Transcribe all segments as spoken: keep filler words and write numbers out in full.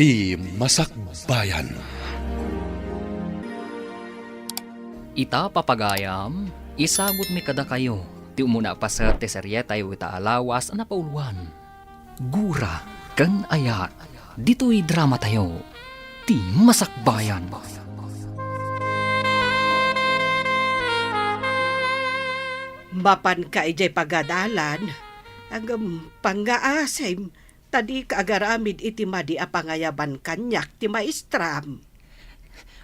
Ti Masakbayan. Ita, papagayam, isagutmi kadakayo ti umuna a paset ti serietayo ita a lawas a napauluan, Gura ken Ayat, ditoy dramatayo, Ti Masakbayan. Mapanka idiay pagadalan, ngem pangngaasim, ta dika agaramid iti madi a pangayaban kaniak ti maestram.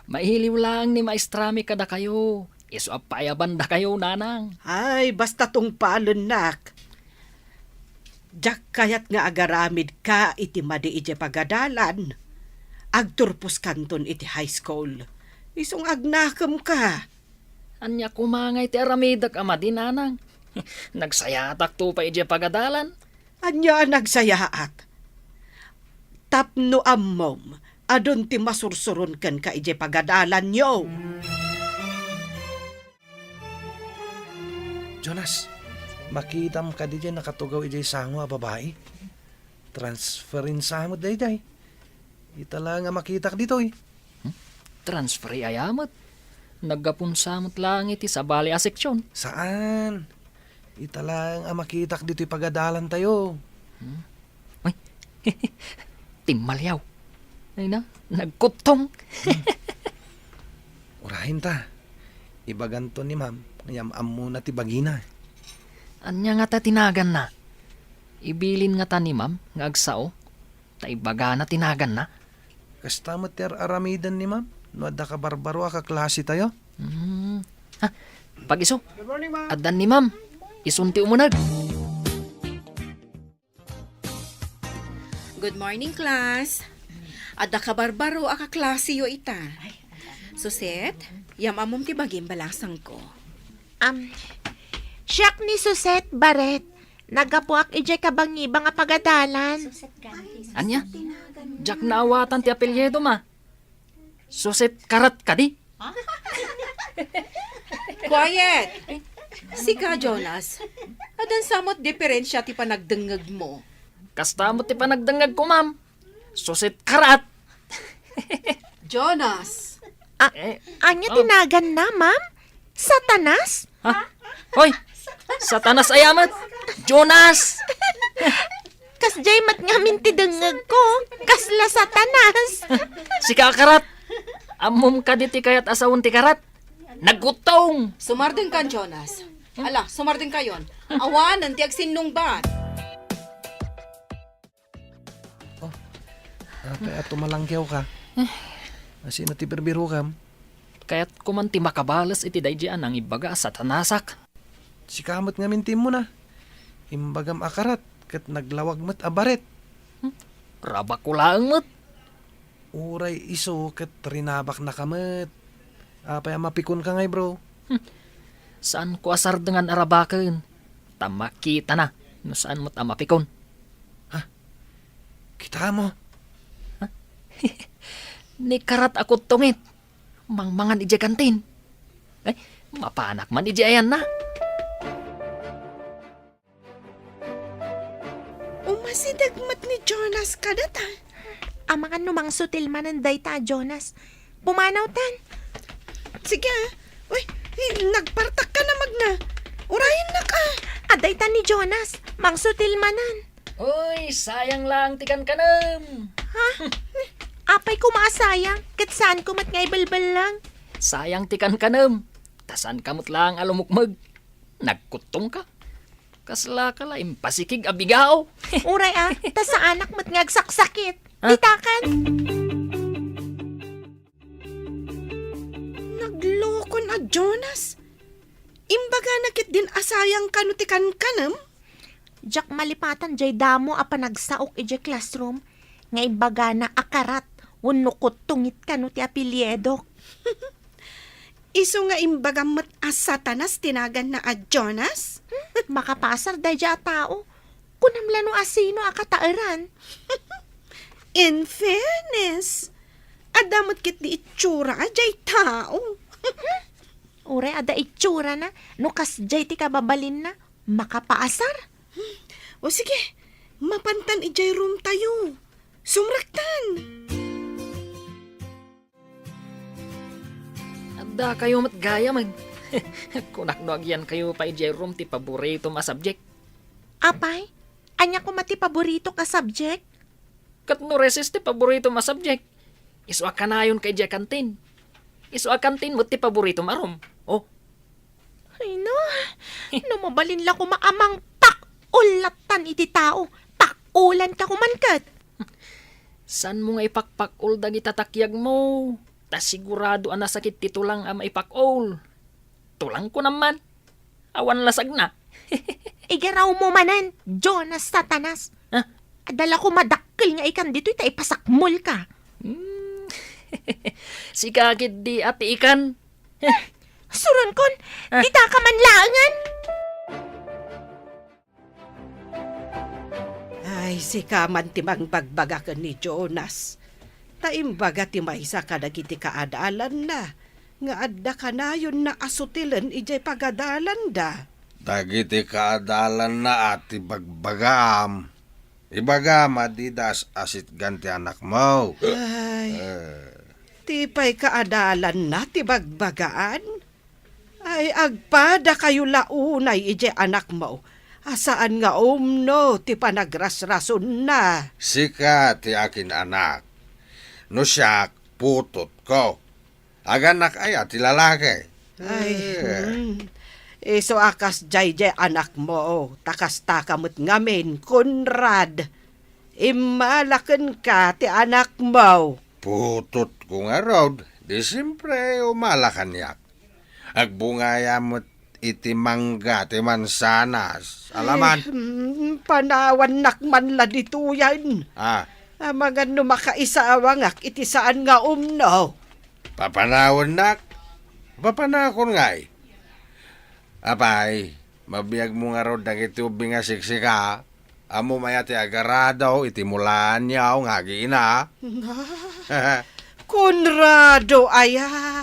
Mailiw laeng ni maestrami kadakayo, isu a paayabandakayo, nanang. Ay, basta tungpalennak. Diak kayat nga agaramidka iti madi idiay pagadalan. Agturposkanton iti high school. Isu nga agnakemka. Ania koma ngay ti aramidek a madi, nanang? Nagsayaatakto pay idiay pagadalan. Ania a nagsayaat? Tapno ammom, adun ti masursuron kenka idiay pagadalanyo. Jonas, makitam kadi diay nakatugaw idiay sango a babai? Transferensa met daydiay. Ita laeng a makitak ditoy. Hmm? Transfer aya met? Naggapunsa met laeng iti sabali a seksyon. Saan? Ita laeng a makitak ditoy pagadalantayo. Hmm? Ay, timmaliaw. Ay na, nagkuttong. Hmm. Urayen ta. Ibaganto ni ma'am nga yam-ammona ti bagina. Ania ngata ti naganna? Ibilin ngata ni ma'am nga agsao, ta ibagana ti naganna. Kasta met ti ar-aramiden ni ma'am no adda kabarbaro a kaklasetayo? Hmm. Ha, pag-isu. Good morning, ma'am. Addan ni ma'am. Isun ti umuneg. Good morning, class. Adda kabarbaro a kaklaseyo ita. Suset, yam-ammom ti bagim, balasangko. Am, siak ni Suset Baret. Naggapuak idiay kabangibang a pagadalan. Ania? Diak naawatan ti apelyido, ma. Suset Karat kadi? Quiet! Sika, Jonas. Addan sa met diferensia ti panagdengngegmo. Kasta met ti panagdengngegko, ma'am. Suset Karat. Jonas. A-, Eh, ania oh. ti naganna, ma'am? Satanas? Ha? Hoy! Satanas aya met! Jonas! Kasdiay met ngamin ti dengngegko. Kasla Satanas. Sika a Karat! Ammom kadi ti kayat a sawen ti Karat? Nagkuttong! Sumardengkan, Jonas. Ala, sumardengkayon. Awanen ti agsinnungbat. Oh, apay a tumalangkewka? Eh. Asino ti birbirokam? Kayatko man ti makabales iti daydi a nangibaga a Satanasak. Sika met ngamin ti immuna. Imbagam a Karat ket naglawag met a Baret. Hmm? Rabakko laeng met. Uray isu ket rinabaknaka met. Apay a mapikonka ngay, bro? Hmm. Saanko a sardengan a rabaken. Ta makitana no saan met a mapikon. Ha? Kitaem? Ha? Ni Karat a kuttongit. Mangmangan idiay kantin. Ay, mapanak man idiay ayanna. Umasideg met ni Jonas kadata. Amangan no mangsutil manen dayta a Jonas. Pumanawtan. Sige, ah. Uy, eh, nagpartakka na magna. Urayennak, ah. Adayta ni Jonas. Mangsutil manen. Uy, sayang laeng ti kankanem. Ha? Apay koma a sayang? Ket saanko met nga ibelbellang. Sayang ti kankanem. Ta saanka met laeng a lumukmeg. Nagkuttongka. Kaslaka la impasikig a bigao. Uray a, ta saanak met nga agsaksakit. Ha? Bitakan. Naglokon a Jonas. Imbagana ketdin a sayang kano ti kankanem? Diak malipatan diay damo a panagsaok idiay classroom nga imbagana a Karat wenno Kuttongit kano ti apelyidok. Isu nga imbagam met a Satanas ti naganna a Jonas? Hmm, makapaasar daydiay a tao. Kunam la no asino a kataeran. In fairness, adda met ketdi itsura a diay tao. Uray adda itsurana, no kasdiay ti kababalinna, makapaasar. O sige, mapantan idiay roomtayo. Sumrektan! Dakayo met gayam. Kunak no agyankayo pay idiay room ti paboritom a subject. Apay, ania koma ti paboritok a subject? Ket no recess ti paboritom a subject, isu a kanayon ka idiay kantin. Isu a kantin met ti paboritom a room. Oh. Ay, no. No mabalin la koma a mangpak-ol lattan iti tao, pak-olan ka koman ket. Saanmo nga ipakpak-ol dagita takiagmo? Ta sigurado a nasakit ti tulang a maipak-ol. Tulang ko naman. Awan lasagna. Igarawmo manen, Jonas Satanas. Ha? Adda la koma dakkel nga ikan ditoy ta ipasakmol ka. Hmm. Sika ketdi a ti ikan. Suronkon, Ah. Dita ka man laengen. Ay, sika man ti mangbagbaga ken ni Jonas. Ta imbaga ti maysa kadagiti kaadalanna nga adda kanayonna a sutilen idiay pagadalanda. Dagiti kaadalanna a ti bagbagaam. Ibagam a dida as-asitgan ti anakmo. Ay, Eh. Ti pay kaadalanna ti bagbagaan? Ay, agpadakayo la unay idiay anakmo, a saan nga umno ti panagrasrasonna. Sika ti akin-anak. No siak, putotko. Agannak aya ti lalaki? Ay, Eh. hmm. Isu a kasdiay diay anakmo, ta kastaka met ngamin, Conrad. Immalakenka ti anakmo. Putotko ngarud, di siempre umala kaniak. Agbungaya met iti mangga ti mansanas. Alaman. Ay, mm, panawannak man la ditoyen. Ah. Amangan no makaisawangak iti saan nga umno. Papanawannak? Papanakon ngay. Apay, mabiagmo ngarud dagiti ubbing a siksika? Ammom aya ti agarado iti mulaanyo nga agina? Conrado aya?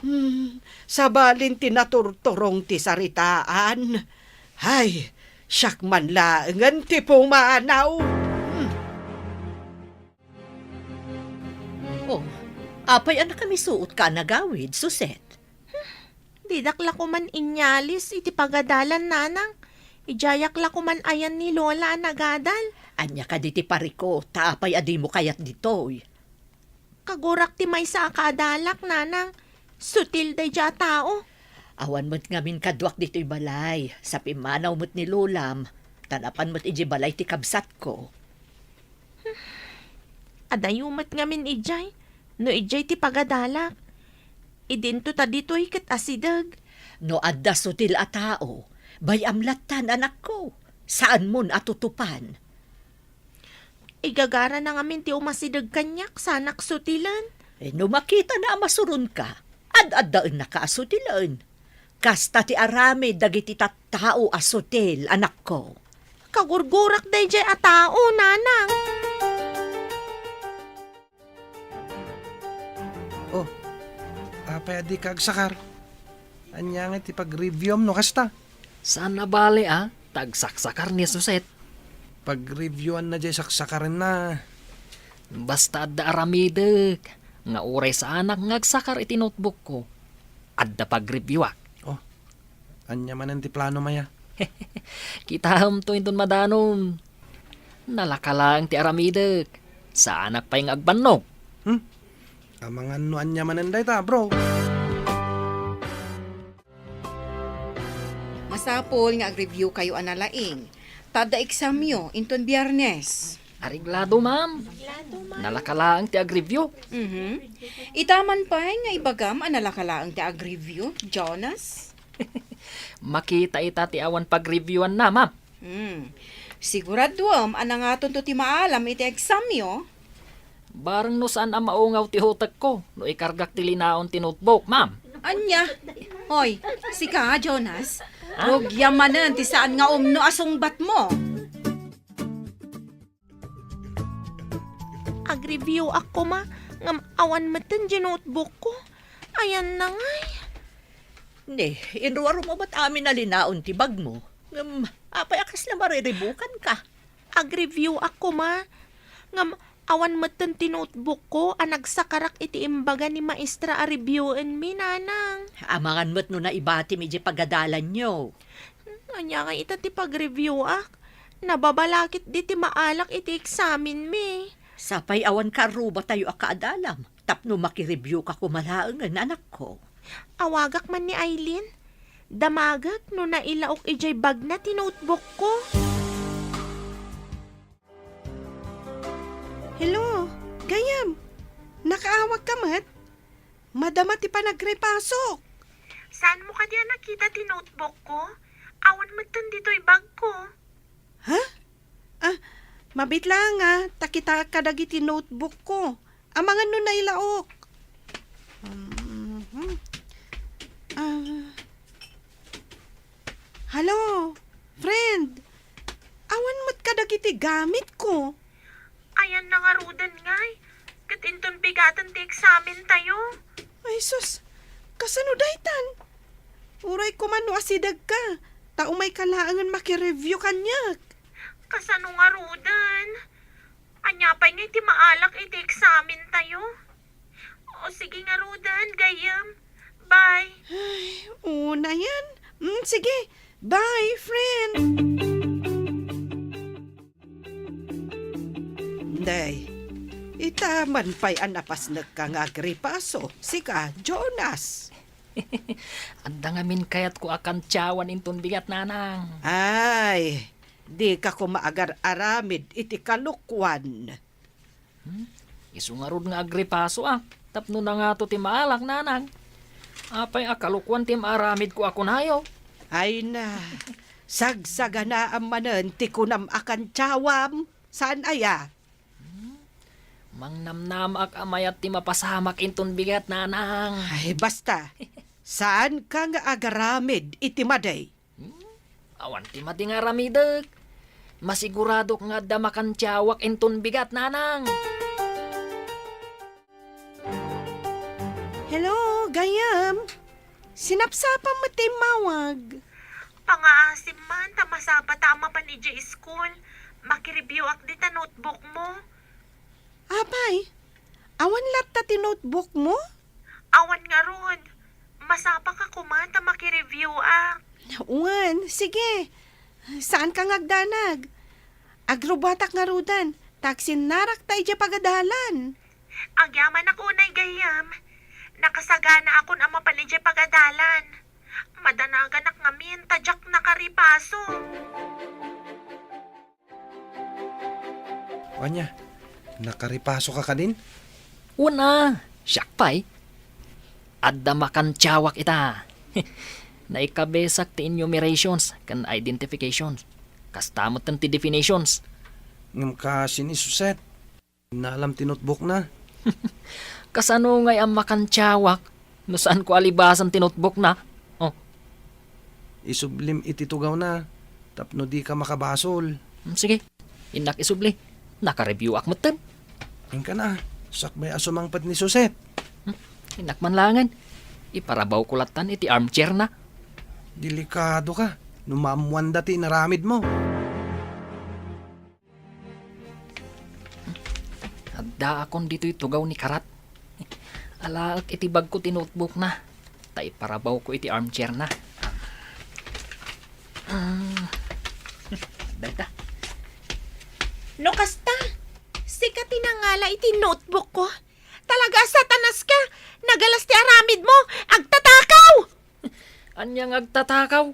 Hmm, sabalin ti naturturong ti saritaan. Hay, siak man laengen ti pumanaw. Hmm. Oh, apay a nakamisuot ka a nagawid, Suset? Didak la koman inyalis iti pagadalan, nanang. Idiayak la koman ayan ni Lola a nagadal. Ania kadi ti pariko, ta apay a dimo kayat ditoy? Kagurak ti maysa a kaadalak, nanang. Sutil daydiay a tao. Awan met ngamin kaduak ditoy balay, sa pimmanaw met ni Lolam, ta napan met idiay balay ti kabsatko. Adayo met ngamin idiay, no idiay ti pagadalak. Idinto ta ditoy ket asideg. No adda sutil a tao, bay-am lattan, anakko. Saanmon a tutupan. Igagarana ngamin ti umasideg kaniak, sanak sutilen. Eh, no makitana a masuronka, ad-addaennaka a sutilen. Kasta ti aramid dagiti tattao a sutil, anakko. Kagurgurak daydiay a tao, nanang. Oh, apay a dika agsakar? Ania nga ti pag-reviewam no kasta? Saan a bale a, ta agsaksakar ni Suset. Pag-reviewan na jay saksakarenna. Basta adda aramidek, nga uray saanak nga agsakar iti notebook ko, adda pag-reviewak. Oh, ania manen ti plano, maya? Kitaemto inton madanon. Nalaka laeng ti aramidek. Saanak pay nga agbannog. Hmm? Amangan no ania manen dayta, bro. Masapul nga ag-review kayo a nalaing. Ta adda examyo inton Biyernes. Areglado, ma'am. Nalaka laeng ti ag-review. Mhm. Ita man pay nga ibagam a nalaka laeng ti ag-review, Jonas? Makita ita ti awan pag-reviewan na, ma'am. Hmm. Siguraduem a nangatonto ti maalam iti examyo. Bareng no saan a maungaw ti utekko no ikargak ti linaon ti notebook, ma'am. Ania? Hoy, sika, Jonas? Ha? Rugiam manen ti saan nga umno a sungbatmo. Ag-review-ak koma, ngem awan metten diay notebook ko. Ayan na ngay. Ni, inruarmo met amin a linaon ti bagmo. Ngem, apay a kasla mariribukan ka? Ag-review-ak koma, ngem Awan metten ti notebookko a nagsakarak iti imbaga ni maestra a reviewenmi, nanang. Amangan met no naibatim idiay pagadalanyo. Ania ngay ita ti pag-review-ak? Nababalakit di ti maalak iti eksamenmi. Sapay awan karrubatayo a kaadalam tapno makireviewka koma laengen, anakko. Awagak man ni Aileen. Damagek no nailaok idiay bagna ti notebookko. Hello, gayyem. Nakaawagka met? Madama ti panagrepasok. Saanmo kadi a nakita ti notebookko? Awan metten ditoy bagko. Ha? Ah, mabiit laeng a, ta kitaek kadagiti notebookko. Amangan no nailaok. Mhm. Ah. Hello, friend. Awan met kadagiti gamitko. Ayanna ngaruden ngay, ket inton bigaten ti eksamentayo. Ay sus, kasano daytan? Uray koma no asidegka, ta umayka laengen makireview kaniak. Kasano ngaruden? Ania pay ngay ti maalak iti eksamentayo? O sige ngaruden, gayyem. Bye. Ay, unayen. Mm, sige. Bye, friend. Day, ita man pay a napasnekka nga agripaso, sika, Jonas. Adda ngamin kayatko a kantiawan inton bigat, nanang. Ay, dika koma agar-aramid iti kalokuan. Hmm? Isu ngarud nga agripaso a, tapno nangato ti maalak, nanang. Apay a kalokuan ti maaramidko a kunayo? Ay na, sagsaganaam manen ti kunam a kantiawam, saan aya? Hmm? Mangnamnamaak a mayat ti mapasamak inton bigat, nanang. Ay, basta. Saanka nga agaramid iti madi. Hmm? Awan ti madi nga aramidek. Masiguradok nga adda makantiawak inton bigat, nanang. Hello, gayyem. Sinapsapam met ti immawag. Pangaasim man ta masapata a mapan idiay school. Makireview-ak dita notebookmo. Apay, awan latta ti notebookmo? Awan ngarud. Masapaka koma ta makireview-ak. Wen, sige. Saanka nga agdanag. Agrubatak ngaruden, ta agsinnarakta idiay pagadalan. Agyamanak unay gayyem. Nakasaganaakon a mapan idiay pagadalan. Madanaganak ngamin ta diak nakaripaso. Ania, nakaripasoka kadin? Wen a, siak pay. Adda makantiawak ita. Naikabesak ti enumerations ken identifications. Kasta metten ti definitions. Ngem kaasi ni Suset, innalam ti notebookna. Kasano ngay a makantiawak no saanko a libasan ti notebookna? Oh. Isublim iti tugawna tapno dika makabasol. Hmm, sige. Innak isubli. Nakareview-ak metten. Inka na, sakbay a sumangpet ni Suset. Hmm, innak man laengen. Iparabawko lattan iti armchair-na. Delikadoka no maammoanda ti inaramidmo. Addaakon ditoy tugaw ni Karat. Alaek iti bagko ti notebookna, ta iparabawko iti armchair-na. Ah. Dayta. No kasta, sika ti nangala iti notebookko. Talaga a Satanas ka! Nagalas ti aramidmo! Agtatakaw! Ania nga agtatakaw?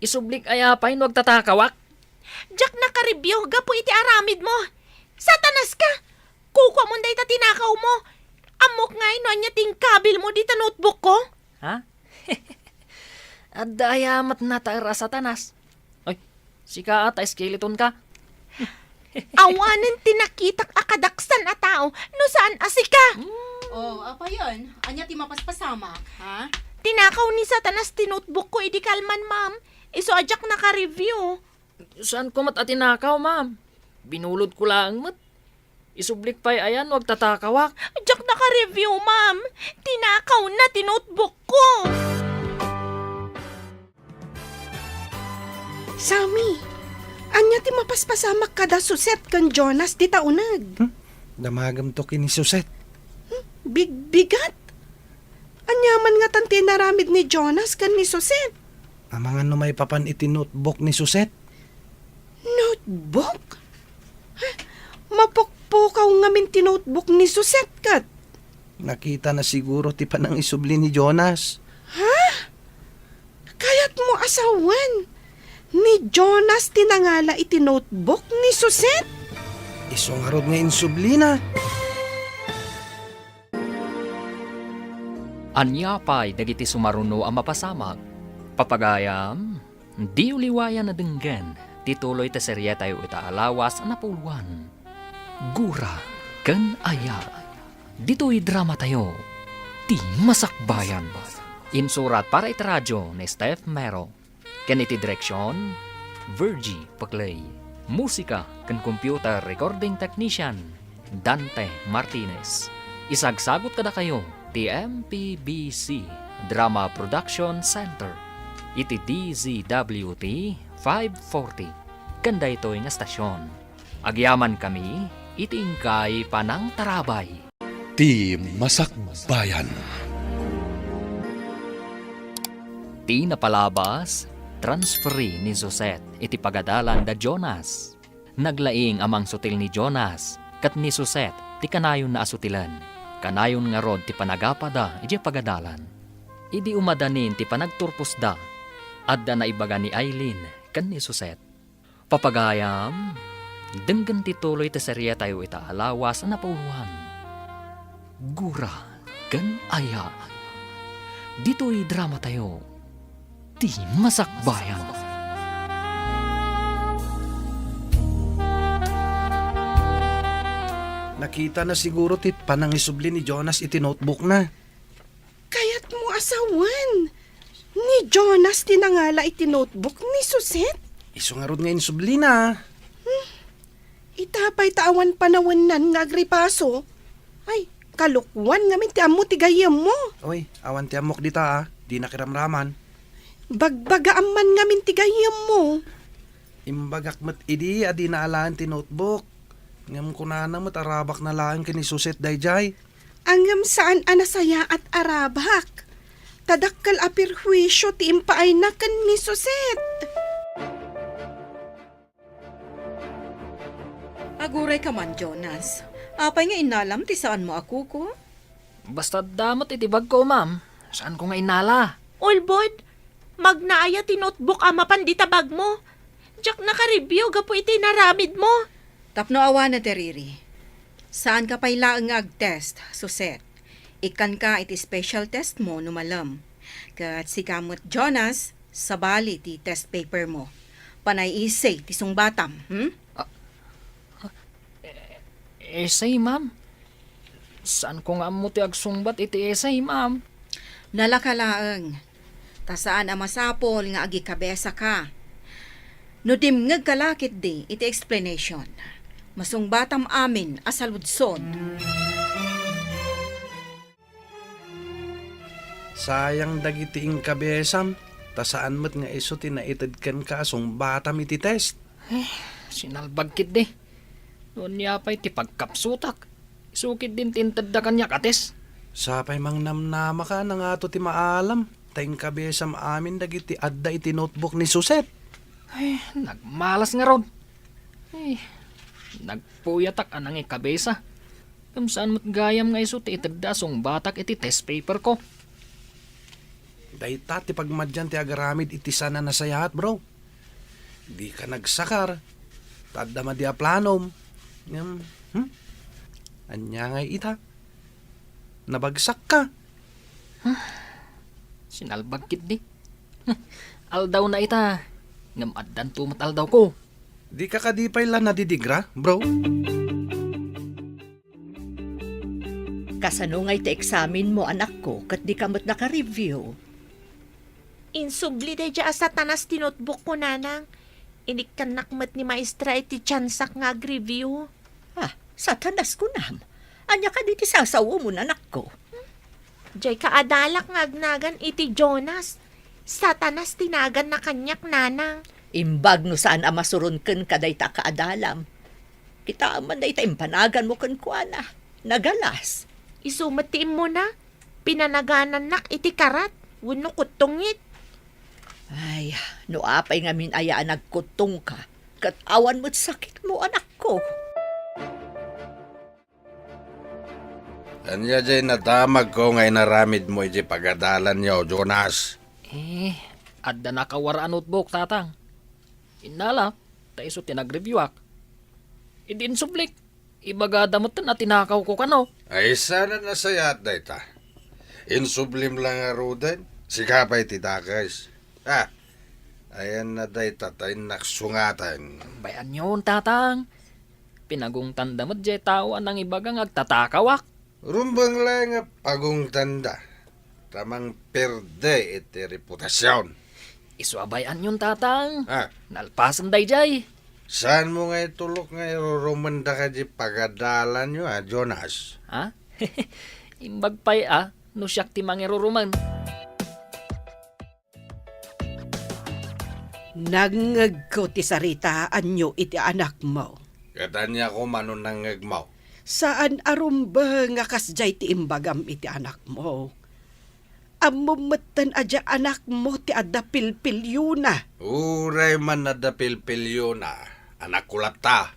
Isublik aya pay no agtatakawak? Diak nakareview gapu iti aramidmo. Satanas ka! Kukuamon dayta tinakawmo. Ammok ngay no ania ti inkabilmo dita notebookko. Ha? Adda aya met nataer a Satanas? Oy, sika a ta skeleton ka. Awanen ti nakitak a kadaksan a tao no saan a sika. Oh, apayen? Ania ti mapaspasamak, ha? Tinakaw ni Satanas ti notebookko idi kalman, ma'am. Isu a diak nakareview. Saanko met a tinakaw, ma'am. Binulodko laeng met. Isublik pay aya no agtatakawak. Diak nakareview, ma'am. Tinakawna ti notebookko. Sammy, ania ti mapaspasamak kada Suset ken Jonas dita uneg? Hmm? Damagemto ken ni Suset. Bigbigat? Ania man ngatan ti inaramid ni Jonas ken ni Suset? Amangan no maipapan iti notebook ni Suset. Notebook? Ha? Mapukpukaw ngamin ti notebook ni Suset ket? Nakitana siguro ti panangisubli ni Jonas. Ha? Kayatmo a sawen, ni Jonas ti nangala iti notebook ni Suset? Isu ngarud nga insublina. Ania pay dagiti sumaruno a mapasamak? Papagayam, diyo liwayan a denggen ti tuloy ti serietayo ita a lawas a napuloan, Gura ken Aya. Ditoy dramatayo, Ti Masakbayan. Insurat para iti radio ni Steph Mero. Ken iti direksion, Virgie Paclay. Musika ken computer recording technician, Dante Martinez. Isagsagut kadakayo ti M P B C Drama Production Center iti D Z W T five forty. Ken daytoy nga estasion, agyamankami iti inkay panangtarabay. Ti Masakbayan. Ti napalabas, transferi ni Suset iti pagadalan da Jonas. Naglaing a mangsutil ni Jonas ket ni Suset ti kanayonna a sutilen. Kanayon ngarud ti panagapada idiay pagadalan. Idi umadanin ti panagturposda, adda naibaga ni Aileen ken ni Suset. Papagayam, denggen ti tuloy ti serietayo ita a lawas a napuloan, Gura ken Aya. Ditoy dramatayo, Ti Masakbayan. Nakitana siguro ti panangisubli ni Jonas iti notebookna. Kayatmo a sawen, ni Jonas ti nangala iti notebook ni Suset? Isu ngarud nga insublina. Hmm. Ita pay ta awan panawennan nga agripaso. Ay, kalokuan ngamin ti ammo ti gayyemmo. Oy, awan ti ammok dita, a. Dina kiramraman. Bagbagaam man ngamin ti gayyemmo. Imbagak met idi a dina alaen ti notebook. Ngem kunana met a rabakna laeng ken ni Suset daydiay. Ngem saan a nasayaat a rabak. Ta dakkel a perhuisio ti impaayna ken ni Suset. Agurayka man, Jonas. Apay nga innalam ti saanmo a kuko? Basta adda met iti bagko, ma'am. Saanko nga innala. Ulbod, magna aya ti notebook a mapan dita bagmo? Diak naka-review gapu iti inaramidmo. Tapno awanen ti riri. Saanka pay laeng nga agtest, Suset. Ikkanka iti special test mo no malem. Ket sika met, Jonas, sabali ti test paper mo. Panay essay ti sungbatam, hmm? Ah, ah, e-, essay, ma'am? Saanko nga ammo ti agsungbat iti essay, ma'am. Nalaka laeng. Ta saan a masapul nga agikabesaka. No dimngegka la ketdi iti explanation, masungbatam amin a saludsod. Sayang dagiti inkabesam, ta saan met nga isu ti naited kenka a sungbatam iti test. Eh, sinalbag ketdi. No ania pay ti pagkapsutak, isu ketdin ti intedda kaniak a test. Sapay mangnamnamaka a nangato ti maalam, ta inkabesam amin dagiti adda iti notebook ni Suset. Ay, nagmalas ngarud. Ay, nagpuyatak a nangikabesa. Ngem saan met gayam nga isu ti itedda a sungbatak iti test paper ko. Dayta ti pagmadian ti agaramid iti saan a nasayaat, bro. Dika nagsakar, ta adda madi a planom. Ngem, hmm? Ania ngay ita? Nabagsakka. Sinalbag ketdi. Aldawna ita, ngem addanto met aldawko. Dika kadi pay la nadidigra, bro? Kasano ngay ti eksamenmo, anakko, ket dika met naka-review? Insubli daydiay a Satanas ti notebookko, nanang. Inikkannak met ni maestra iti tiansak nga ag-review. Ah, Satanas kunam? Ania kadi ti sasawom, anakko? Diay kaadalak nga agnagan iti Jonas. Satanas ti naganna kaniak, nanang. Imbag no saan a masuron kenka dayta a kaadalam. Kitaem man dayta impanaganmo kenkuana. Nagalas. Isu met ti immuna. Pinanaganannak iti karat wenno kuttongit. Ay, no apay ngamin aya a nagkuttongka, ket awan met sakitmo, anakko. Ania jay nadamagko nga inaramidmo iti pagadalanyo, Jonas? Eh, adda nakawar a notebook, Tatang. Innala, ta isu ti nagreviewak. Idi insublik, ibagada metten a tinakawko kano. Ay, saan a nasayaat dayta? Insublim la ngaruden, sika pay ti dakes. Ah, ayanna dayta ta innak sungaten. Bay-anyon, Tatang. Pinagungtanda met jay tao a nangibaga nga agtatakawak. Rumbeng laeng nga pagungtanda, ta mangperde iti reputasion. Isu a bay-anyon, Tatang. Ah. Nalpasen dayjay. Saanmo nga itulok nga irurumendaka iti pagadalanyo, a, Jonas? Ha? Imbag pay a, no siak ti mangirurumen. Nangngegko ti saritaanyo iti anakmo. Ket ania koma no nangngegmo? Saan a rumbeng nga kasdiay ti imbagam iti anakmo. Ammom metten a diay anakmo ti adda pilpiliona. Uray man adda pilpiliona, anakko latta.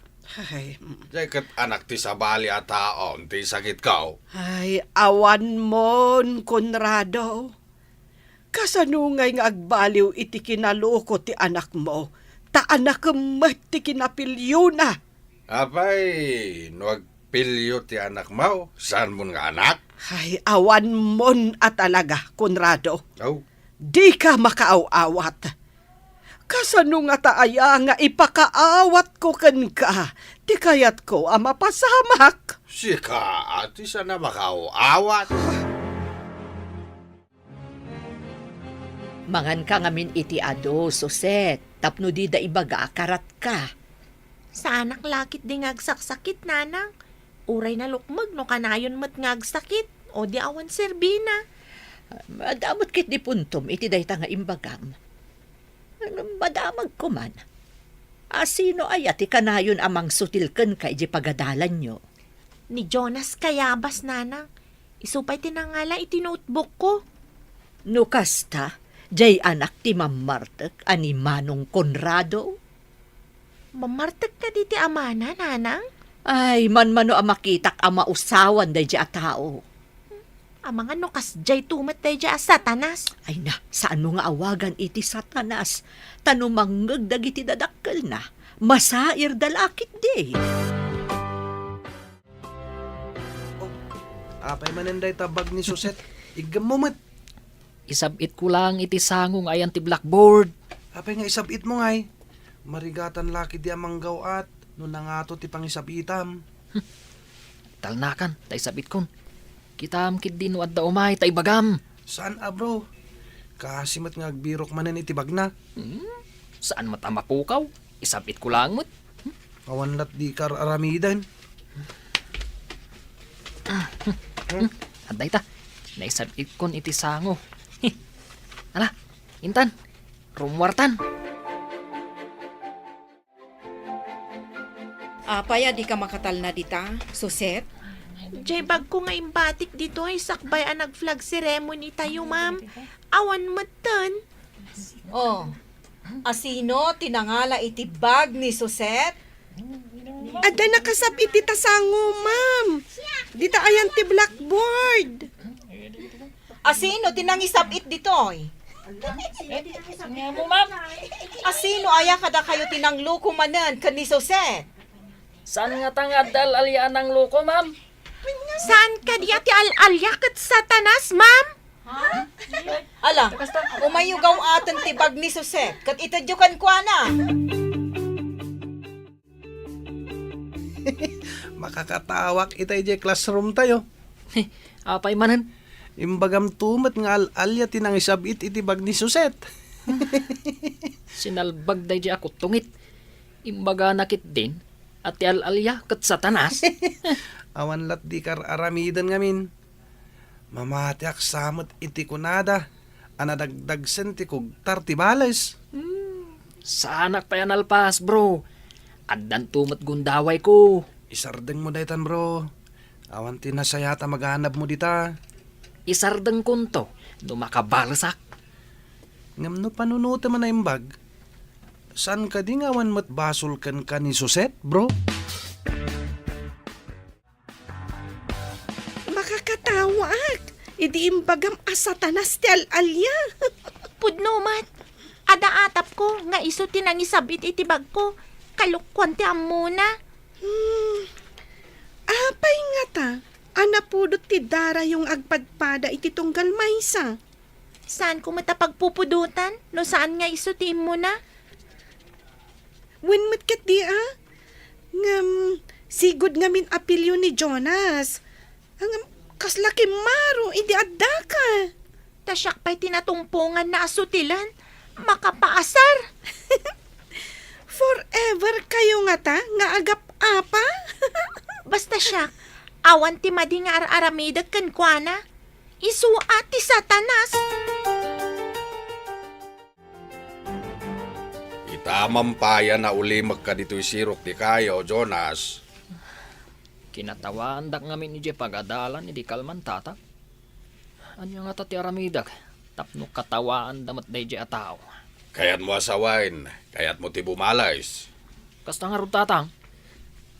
Ay, mm. Diay ket anak ti sabali a taon ti sakitko. Ay, awanmon, Conrado. Kasano ngay nga agbaliw iti kinaloko ti anakmo, ta anakem met ti kinapiliona? Apay, no agpilio ti anakmo, saanmon nga anak? Ay, awanmon a talaga, Conrado. Aw. Dika makaaw-awat. Kasano ngata aya nga ipakaawatko kenka ti kayatko a mapasamak? Sika a ti saan a makaaw-awat. Manganka ngamin iti adu, Suset, tapno dida ibaga a karatka. Saanak la ketdi nga agsaksakit, nanang. Uray nalukmeg no kanayon met nga agsakit, o di awan serbina. Adda met ketdi puntom iti dayta nga imbagam. Madamagko man. A, sino aya ti kanayon a mangsutil kenka idiay pagadalanyo? Ni Jonas Cayabas, nanang. Isu pay ti nangala iti notebookko. No kasta, diay anak ti mammartek a ni Manong Conrado? Mammartek kadi ti amana, nanang? Ay, manmano a makitak a mausawan daydiay a tao. Amangan no kasdiay to met daydiay a Satanas. Ay na, saanmo nga awagan iti Satanas, ta no mangngeg dagiti dadakkelna, masairda la ketdi. Oh, apay manen dayta bag ni Suset? Iggemmo met. Isab-itko laeng iti sango nga ayan ti blackboard. Apay nga isab-itmo ngay? Marigatan la ketdi a manggaw-at no nangato ti pangisab-itam. Talnakan, ta isab-itkon. Kitaem ketdi no adda umay ta ibagam. Saan a, bro? Kaasi met nga agbirok manen iti bagna. Hmm? Saan met a mapukaw? Isab-itko laeng met. Awan lat dika ar-aramiden. Adda ita. Naisab-itkon iti sango. Ala, intan. Rummuartan. Apay a dika makatalna dita, Suset? Jay bagko nga imbatik ditoy sakbay a nag-flag ceremony tayo, ma'am. Awan metten. Oh, asino ti nangala iti bag ni Suset? Adda nakasab-it dita sango, ma'am. Dita ayan ti blackboard. Asino ti nangisab-it ditoy? Asino aya kadakayo ti nangloko manen ken ni Suset? Saan ngata nga adda al-alia a nangloko, ma'am? Saan kadi a ti al-alia ket Satanas, ma'am? Ala, umayyo gaw-aten ti bag ni Suset, ket itedyo kenkuana. Makakatawak ita idiay classroom tayo. Apay manen? Imbagamto met nga al-alia ti nangisab-it iti bag ni Suset. Sinalbag daydiay a kuttongit. Imbagana ketdin a ti al-alia ket Satanas. Awan lat dika ar-aramiden ngamin. Mamatiak sa met iti kunada a nadagdagsen ti kugtar ti bales. Hmm, saanak pay a nalpas, bro. Addanto met gundawayko. Isardengmo daytan, bro. Awan ti nasayaat a maganabmo dita. Isardengkonto no makabalesak. Ngem no panunotem a naimbag, saan kadi nga awan met basol kenka ni Suset, bro? Makakatawaak idi imbagam a Satanas ti al-alia. Pudno met. Adda atapko nga isu ti nangisab-it iti bagko. Kalokuan ti ammona. Hmm. Apay ngata a napudot ti darayo nga agpadpada iti tunggal maysa? Saanko met a pagpupudotan no saan nga isu ti immuna? Wen met ketdi a? Ngem, sigud ngamin a pilio ni Jonas. Ngem, kasla kimmaro idi addaka. Ta siak pay ti natungponganna a sutilen. Makapaasar. Forever kayo ngata nga agap-apa? Basta siak, awan ti madi nga ar-aramidek kenkuana. Isu a ti Satanas. Ita mampayan a ulimek kaditoy sirok ti kayo, Jonas. Kinatawaandak ngamin idiay pagadalan idi kalman, Tata. Ania ngata ti aramidek tapno katawaanda met daydiay a tao? Kayatmo a sawen, kayatmo ti bumalis. Kasta ngarud, Tatang.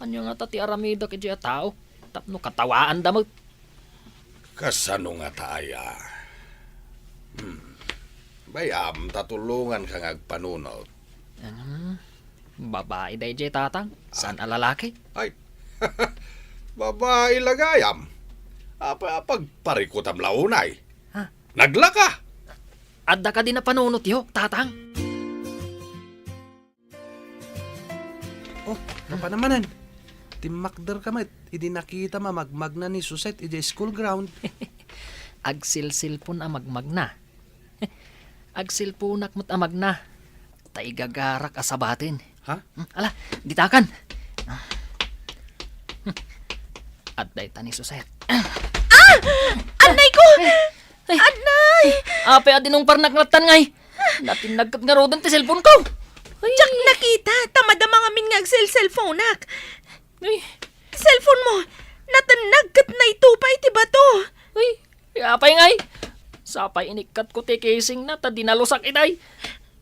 Ania ngata ti aramidek idiay a tao tapno katawaanda met? Kasano ngata aya? Hmm. Bay-am ta tulonganka nga agpanunot. Hmm. Babai daydiay, Tatang. Saan a lalaki? Ay. Babai la gayam. Apa, pagparikutam la unay? Ha? Naglaka! Adda kadi napanunotyo, Tatang? Oh, napan manen? Timmakder ka met idi nakitam a magmagna ni Suset idiay school ground. Agsilsilpon a magmagna. Agsilponak met a magna. Ta igagarak a sabaten. Ha? Hmm, ala, ditakan. Hmm. Adda ita ni Suset. Ah! Annay ko! Ay. Annay! Apay a dinungparnak ngarud tan ngay? Natinnag ket ngaruden ti cellphone ko. Ay. Diak nakita, ta madama ngamin nga agselselphonak. Ay. Cellphone mo, natennag ket naitupa iti bato. Ay, apay ngay? Sapay inikkatko ti casingna ta dinalusak itay.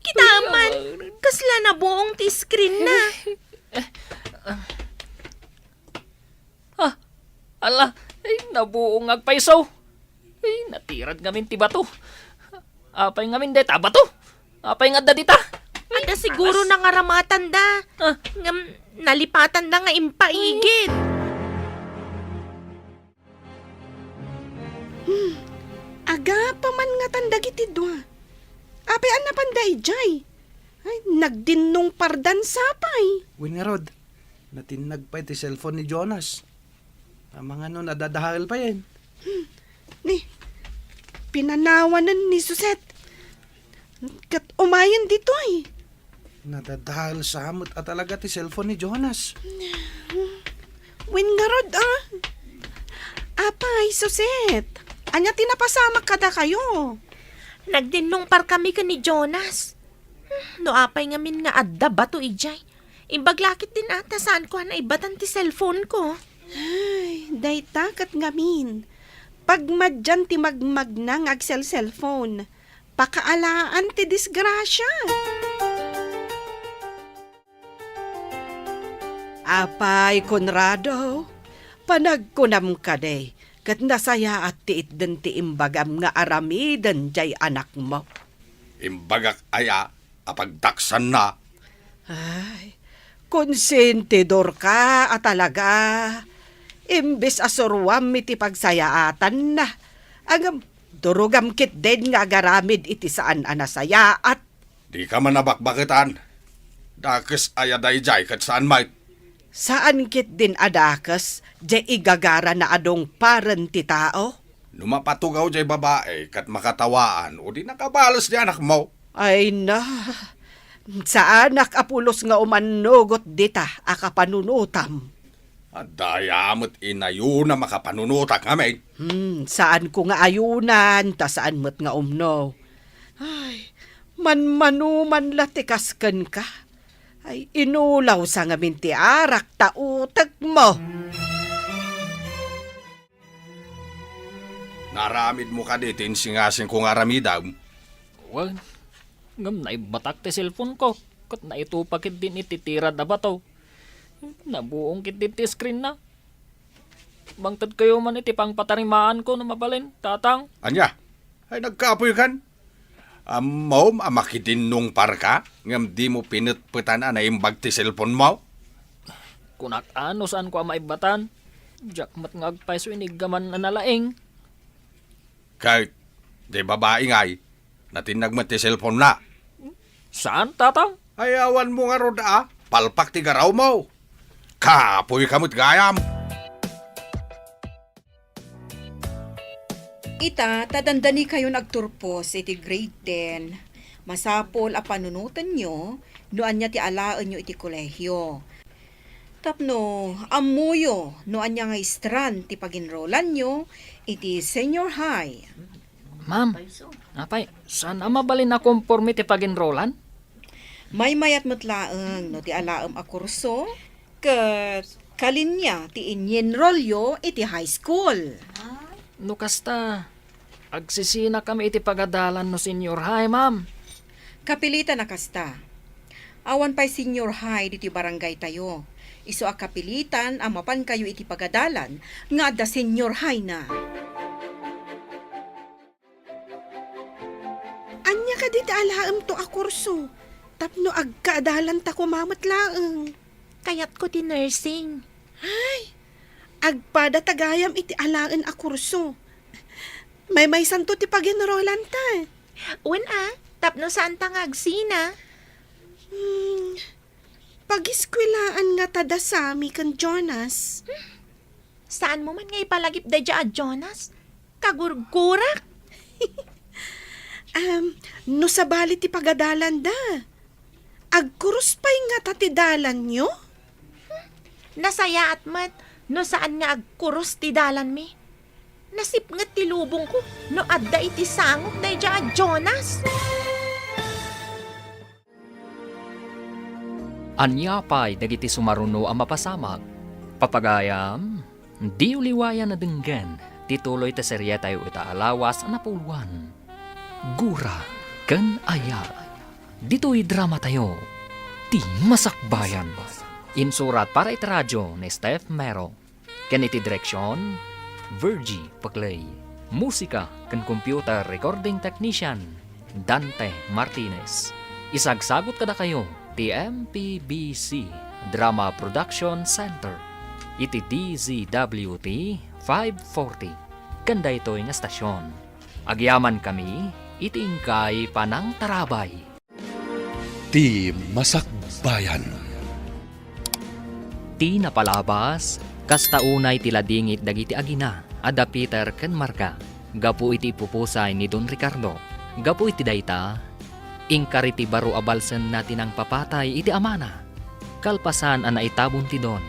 Kitaman, ay, kasla nabuong ti screen na. Ah, ala, ay, nabuong nga agpayso. Ay, natirad ngamin ti bato. Apay ngamin dayta a bato? Apay nga adda dita? Adda siguro nangaramatanda. Ah. Ngem nalipatanda nga impaigid. Hmm, agapa man ngatan dagiti dua. Apay a napanda idiay? Ay, nagdinnungpardan sapay. Wen ngarud, natinnag pay ti cellphone ni Jonas. Amangan no nadadael payen. Hmm. Ni, pinanawanen ni Suset. Ket umayen ditoy. Nadadael sa met a talaga ti cellphone ni Jonas. Wen ngarud, ah. Apay, Suset, ania ti napasamak kadakayo? Nagdinnungparkami ken ni Jonas. No apay ngamin nga adda bato idiay, imbag la ketdin a ta saanko a naibatan ti cellphone ko. Ay, dayta ket ngamin. Pagmadian ti magmagna nga agselselphone. Pakaalaan ti disgrasia. Apay, Conrado, panagkunam kadi, ket nasayaat ti itden ti imbagam nga aramiden diay anakmo. Imbagak aya a pagdaksanna? Ay, konsentidorka a talaga. Imbes a suroam iti pagsayaatanna, ngem durogam ketdin nga agaramid iti saan a nasayaat. Dika man a bakbaketan. Dakes aya daydiay ket saan met? Saan ketdin a dakes diay igagarana a dungparen ti tao? No mapatugaw diay babai ket makatawaan, o di nakabales diay anakmo. Ay na, saanak a pulos nga umannugot dita a kapanunotam. Adda aya met inayonam a kapanunotak ngamin? Hmm, saanko nga ayonan, ta saan met nga umno. Ay, manmano man la ti kas kenka. Ay, inulawsa ngamin ti arak ta utekmo. Naaramidmo kadi ti insingasingko nga aramidem? Wen, ngem naibbatak ti cellphone-ko, ket naitupak ketdin iti tirad a bato. Nabuong ketdin ti screen-na. Bangtedkayo man iti pangpatarimaanko no mabalin, Tatang. Ania? Ay, nagkapoykan? Ammom a makidinnungparka, ngem dimo pinetpetan a naimbag ti cellphone-mo? Kunak a no saanko a maibbatan. Diak met nga agpayso iniggaman a nalaing. Ket, di babai ngay, natinnag met ti cellphone-na. Saan, Tatang? Ay, awanmo ngarud a, palpak ti garawmo. Kapoyka met gayam. Ita, ta dandanikayon agturpos iti grade ten, masapul a panunotenyo no ania ti alaenyo iti kolehio. Tapno ammoyo no ania nga strand ti paginrolanyo iti senior high. Ma'am, apay, saan a mabalin a komporme ti paginrolan? Maymayat met laeng no ti alaem a kurso ket kalinya ti inyinrolyo iti high school. No kasta, agsisinakami iti pagadalan no senior high, ma'am. Kapilitan a kasta. Awan pay senior high ditoy barangay tayo. Isu a kapilitan a mapankayo iti pagadalan nga adda senior high na. Ania kadi ti alaemto a kurso? Tapno agkaadalanta koma met laeng. Kayatko ti nursing. Ay, agpada ta gayam iti alaen a kurso. Maymaysanto ti paginrolanta. Wen a, tapno saanta nga agsina. Hmm, pagiskuelaan ngata da Sammy ken Jonas. Saanmo man nga ipalagip daydiay a Jonas? Kagurgurak! Am, no sabali ti pagadalanda, agkurus pay ngata ti dalanyo? Nasayaat met no saan nga agkurus ti dalanmi. Nasipnget ti lubongko no adda iti sangok daydiay a Jonas. Ania pay dagiti sumaruno a mapasamak? Papagayam, diyo liwayan a denggen ti tuloy ti serietayo ita a lawas a napuloan, Gura ken Aya. Ditoy dramatayo, Ti Masakbayan. Insurat para iti radio ni Steph Mero. Ken iti direksion, Virgie Paclay. Musika ken computer recording technician, Dante Martinez. Isagsagut kadakayo ti M P B C Drama Production Center iti D Z W T five forty. Ken daytoy nga estasion, agyamankami iti inkay panangtarabay. Ti Masakbayan. Ti napalabas, kasta unay ti ladingit dagiti agina a da Peter ken Marga gapu iti ipupusay ni Don Ricardo. Gapu iti dayta, inkari ti baro a balsenna ti nangpapatay iti amana. Kalpasan a naitabon ti Don,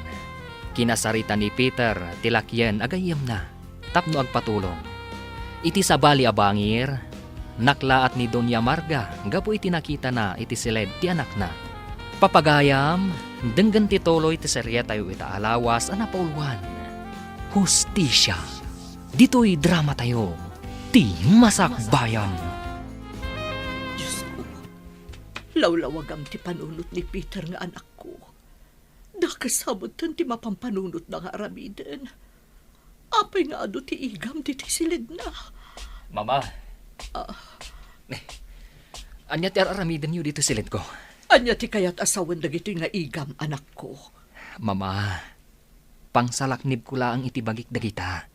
kinasarita ni Peter ti lakyen a gayyemna tapno agpatulong. Iti sabali a bangir, naklaat ni Doña Marga gapu iti nakitana iti siled ti anakna. Papagayam, denggen ti tuloy ti serietayo ita a lawas a napauluan, Hustisia. Ditoy dramatayo, Ti Masakbayan. Diosko, lawlawagam ti panunot ni Peter nga anakko. Dakes a metten ti mapampanunotna nga aramiden. Apay nga adu ti igam ditoy siledna? Mama. Ah. Ania ti ar-aramidenyo ditoy siledko? Ania ti kayat a sawen dagitoy nga igam, anakko? Mama, pangsalaknibko laeng iti bagik dagita.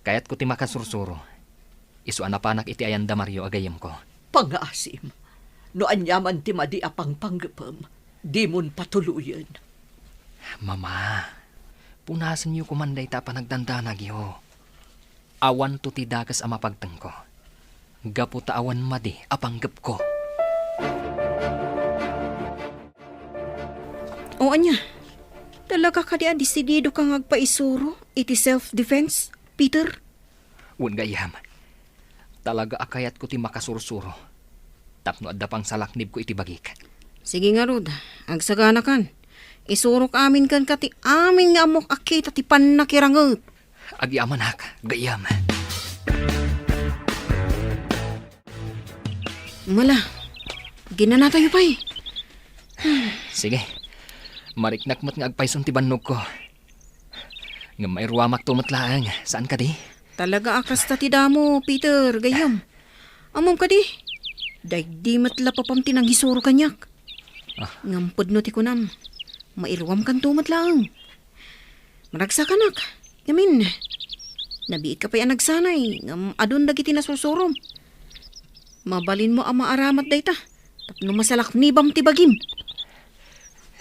Kayatko ti makasursuro. Isu a napanak iti ayan da Mario a gayyemko. Pangngaasim, no aniaman ti madi a pangpanggepem, dimon patuloyen. Mama, punasenyo koman dayta a panagdandanagyo. Awanto ti dakes a mapagtengko, gapu ta awan madi a panggepko. O ania, talaga kadi a desididoka nga agpaisuro iti self-defense, Peter? Wen gayyem, talaga a kayatko ti makasursuro tapno adda pangsalaknibko iti bagik. Sige ngarud, agsaganakan. Isurok amin kenka ti amin nga ammok a kita ti pannakiranget. Agyamanak, gayyem. Mala, ginanatayo pay. Sige. Mariknak met nga agpayson ti bannogko. Ngem mairuamakto met laeng, saan kadi? Talaga a kasta ti damo, Peter, gayyem. Ammom kadi? Daydi met la papam ti nangisuro kaniak. Ah. Ngem pudno ti kunam, mairuamkanto met laeng. Maragsakanak. Ngamin, nabiit ka pay a nagsanay, ngem adun dagiti nasursurom. Mabalinmo a maaramat dayta, tapno masalaknibam ti bagim.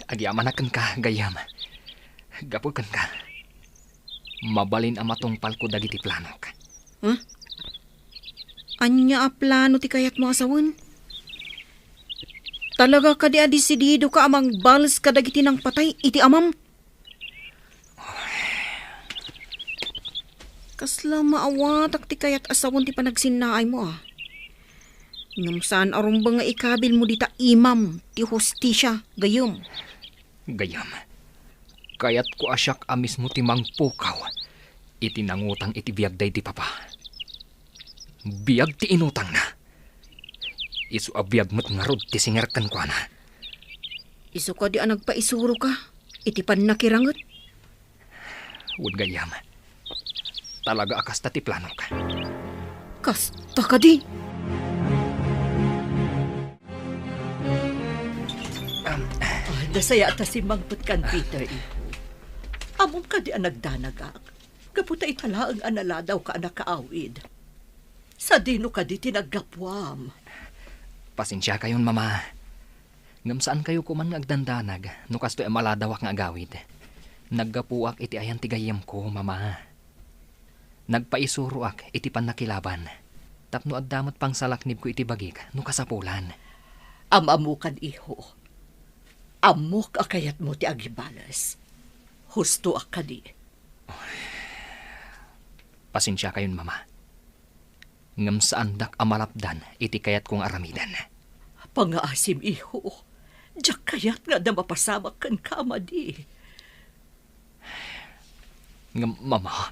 Agyamanak kenka, gayyem. Gapu kenka, mabalin a matungpalko dagiti planok. Huh? Ania a plano ti kayatmo a sawen? Talaga kadi a desididoka a mangbales kadagiti nangpatay iti amam? Kasla maawatak ti kayat a sawen ti panagsinnaaymo, a. Ngem saan a rumbeng nga ikabilmo dita imam ti hustisia, gayyem. Gayyem, kayatko a siak a mismo ti mangpukaw iti nangutang iti biag daydi papa. Biag ti inutangna. Isu a biag met ngarud ti singer kenkuana. Isu kadi a nagpaisuroka iti pannakiranget? Wen gayyem. Talaga a kasta ti planok. Kasta kadi? Ah, nasayaat a simmangpetkan, Peter, iho. Ammom kadi a nagdanagak? Gapu ta ita laeng a naladawka a nakaawid. Sadino kadi ti naggapuam? Pasensiakayon, Mama. Ngem saankayo koman nga agdandanag no kastoy a maladawak nga agawid. Naggapuak iti ayan ti gayyemko, Mama. Nagpaisuroak iti pannakilaban tapno adda met pangsalaknibko iti bagik no kasapulan. Am-ammokan, iho. Ammok a kayatmo ti agibales. Hustoak kadi. Pasensiakayon, Mama. Ngem saandak a malapdan iti kayatko nga aramiden. Pangngaasim, iho. Diak kayat nga adda mapasamak kenka a madi. Ngem, Mama,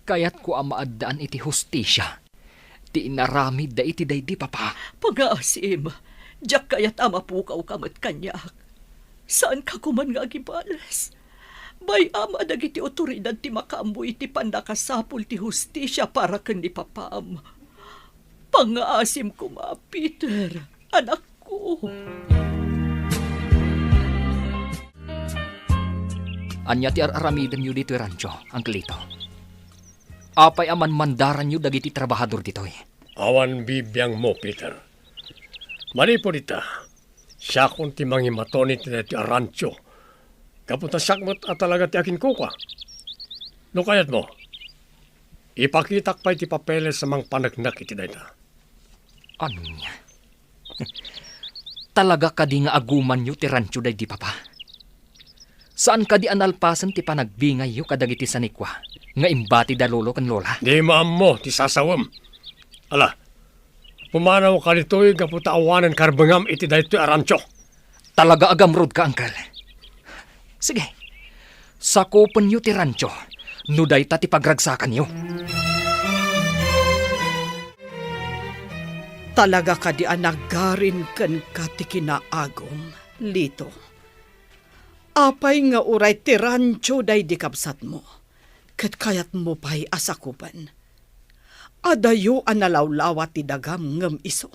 kayatko a maaddaan iti hustisia ti inaramidda iti daydi papa. Pangngaasim, diak kayat a mapukawka met kaniak. Saanka koman nga agibales. Bay-am a dagiti otoridad ti makaammo iti pannakasapul ti hustisia para ken ni papam. Pangngaasim koma, Peter, anakko. Ania ti ar-aramidenyo ditoy rancho, Uncle Lito? Apay a manmandaranyo dagiti trabahador ditoy? Awan bibiangmo, Peter. Manipud ita, siakon ti mangimaton iti daytoy a rancho. Gapu ta siak met a talaga ti aginkukua. No kayatmo, ipakitak pay ti papeles a mangpaneknek iti dayta. Ania? Talaga kadi nga agumanyo ti rancho daydi papa? Saan kadi a nalpasen ti panagbingayyo kadagiti sanikua nga imbati da lolo ken lola? Di maammo ti sasawem. Ala, pumanawka ditoy gapu ta awanen karbengam iti daytoy a rancho. Talaga a gamrodka, Uncle. Sige, sakupenyo ti rancho no dayta ti pagragsakanyo. Talaga kadi a nagarin kenka ti kinaagum, Lito? Apay nga uray ti rancho daydi kabsatmo, ket kayatmo pay a sakupen? Adayo a nalawlawa ti dagam ngem isu.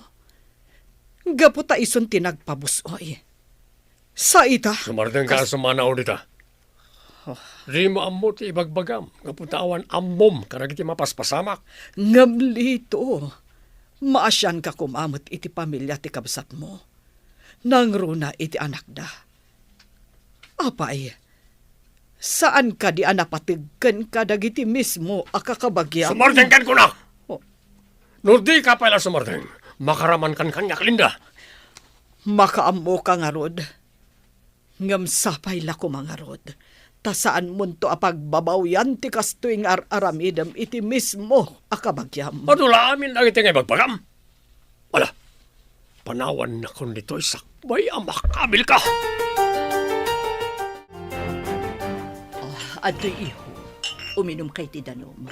Gapu ta isun ti nagpabus-oy. Sa ita? Sumardengka a kas- sumanaw dita. Oh. Dimo ammo ti ibagbagam, gapu ta awan ammom kadagiti mapaspasamak. Ngem, Lito, maasianka koma met iti pamilia ti kabsatmo. Nangruna iti anakda. Apay, saan kadi a napateg kenka dagiti mismo a kakabagiam? Sumardengkan kuna! Oh. No dika pay la sumardeng, makaramankan kaniak, Linda. Makaammoka ngarud. Ngem sapay la koma ngarud, ta saanmonto a pagbabawian ti kastoy nga ar-aramidem iti mismo a kabagiam. Adu la amin dagiti nga ibagbagam. Ala, panawannakon ditoy sak-, Bay a makabilka! Ah, adtoy, iho. Uminumka iti danum.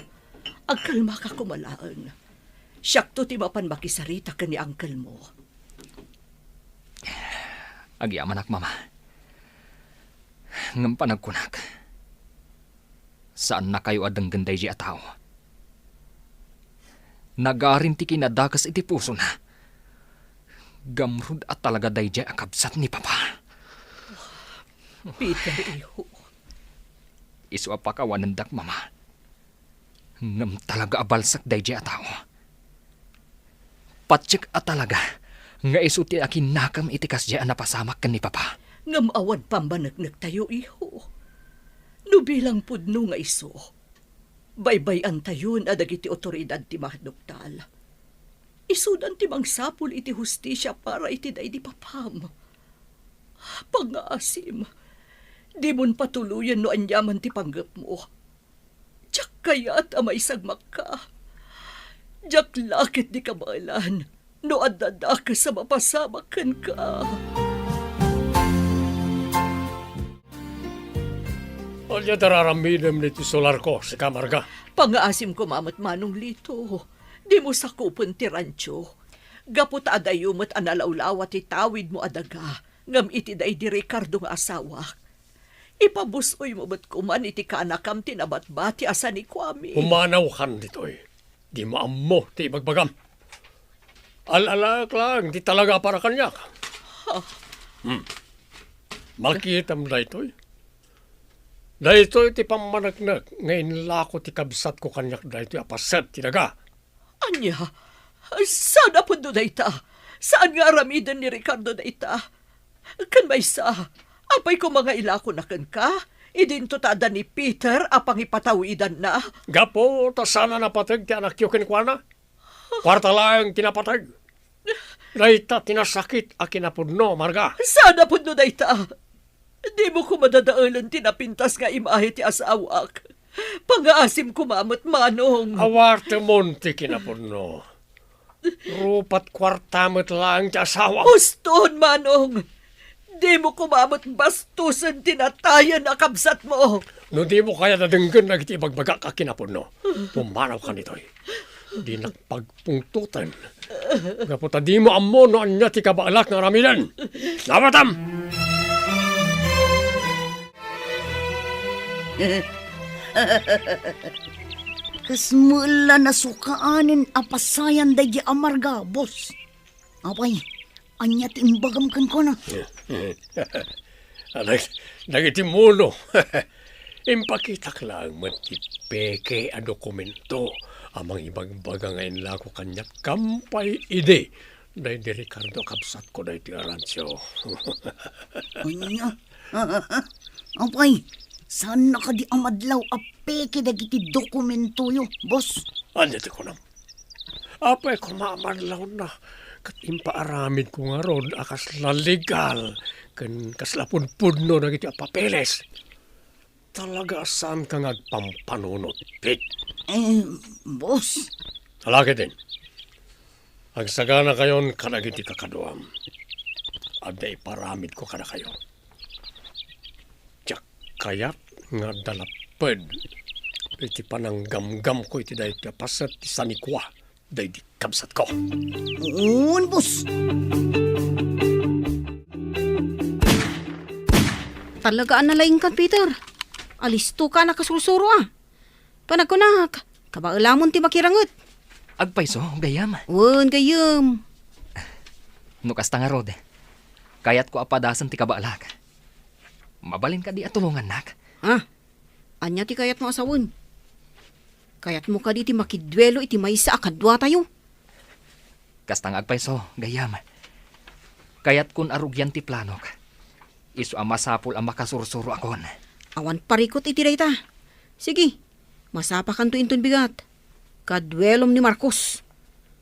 Agkalmaka koma laeng. Siakto ti mapan makisarita ken ni uncle mo. Agyamanak, Mama. Ngem panagkunak, saannakayo a denggen daydiay a tao. Nagarin ti kinadakes iti pusona. Gamrud a talaga daydiay a kabsat ni Papa. Peter, iho. Isu a pakawanendak, Mama. Ngem talaga a balsek daydiay a tao. Patiek a talaga nga isu ti akinnakem iti kasdiay a napasamak ken ni Papa. Ngem awan pammaneknektayo, iho. No bilang pudno nga isu, baybay-antayon a dagiti awtoridad ti maduktal. Isudan ti mangsapul iti hustisia para iti daydi papam. Pangngaasim, dimon patuloyen no aniaman ti panggepmo. Diak kayat a maisagmakka. Diak la ketdi kabaelan no adda dakes a mapasamak kenka. Ania ti ar-aramidem iti solarko, sika, Marga? Pangngaasim koma met, Manong Lito. Dimo sakupen ti rancho. Gapu ta adayo met a nalawlawa ti tawidmo a daga, ngem iti daydi Ricardo nga asawak, ipabus-oymo met koman iti kaanakam ti nabatbati a sanikuami. Pumanawkan ditoy. Dimo ammo ti ibagbagam. Al-alaek laeng ti talaga a para kaniak. Ha? Hmm. Makitam daytoy. Daytoy ti pammaneknek nga inlako ti kabsatko kaniak daytoy a paset ti daga. Ania? Saan a pudno dayta? Saan nga aramiden ni Ricardo dayta? Ken maysa, apay koma nga ilakona kenka, idinto ta adda ni Peter a pangipatawidanna? Gapu ta saan a napateg ti anakyo kenkuana. Kuarta laeng ti napateg. Dayta ti nasakit a kinapudno, Marga. Saan a pudno dayta? Dimo koma dadaelen ti napintas nga imahe ti asawak. Pangngaasim koma met, Manong. Awartemon ti kinapudno. Rupat kuarta met laeng ti asawam. Uston, Manong! Dimo koma met bastosen ti natayen a kabsatmo. No dimo kayat a denggen dagiti ibagbagak a kinapudno, pumanawkan ditoy. Dinak pagpungtoten. Gapu ta dimo ammo no ania ti kabaelak nga aramiden. Nawatam! Kasla met la nasukaanen a pasayan daydi a Marga, boss. Apay, ania ti imbagam kenkuana? Anak, dagiti muno. Impakitak laeng met ti peke a dokumento a mangibagbaga nga inlako kaniak kampay idi daydi Ricardo a kabsatko daytoy a rancho. Ania? Apay, saanna kadi a madlaw a peke dagiti dokumentoyo, boss? Ania ti kunam? Apay koma a madlawna ket impaaramidko ngarud a kasla legal ken kasla pudpudno dagiti a papeles. Talaga a saanka nga agpampanunot, Pete. Eh, boss. Ala ketdin. Agsaganakayon kadagiti kakaduam. Adda iparamidko kadakayo. Diak kayat nga adda lapped iti pananggamgamko iti daytoy a paset ti sanikua daydi kabsatko. Wen, boss. Talaga a nalaingkan, Peter. Alistoka a nakasursuro, a. Panagkunak, kabaelamon ti makiranget. Agpayso, gayyem? Wen, gayyem. No kasta ngarud, kayatko a padasen ti kabaelak. Mabalin kadi a tulongannak? Ha? Ania ti kayatmo a sawen? Kayatmo kadi ti makiduelo iti maysa a kaduatayo? Kasta nga agpayso, gayyem. Kayatkon a rugian ti planok. Isu a masapul a makasursuro akon. Awan parikut iti dayta. Sige, masapakanto inton bigat. Kaduelom ni Marcos.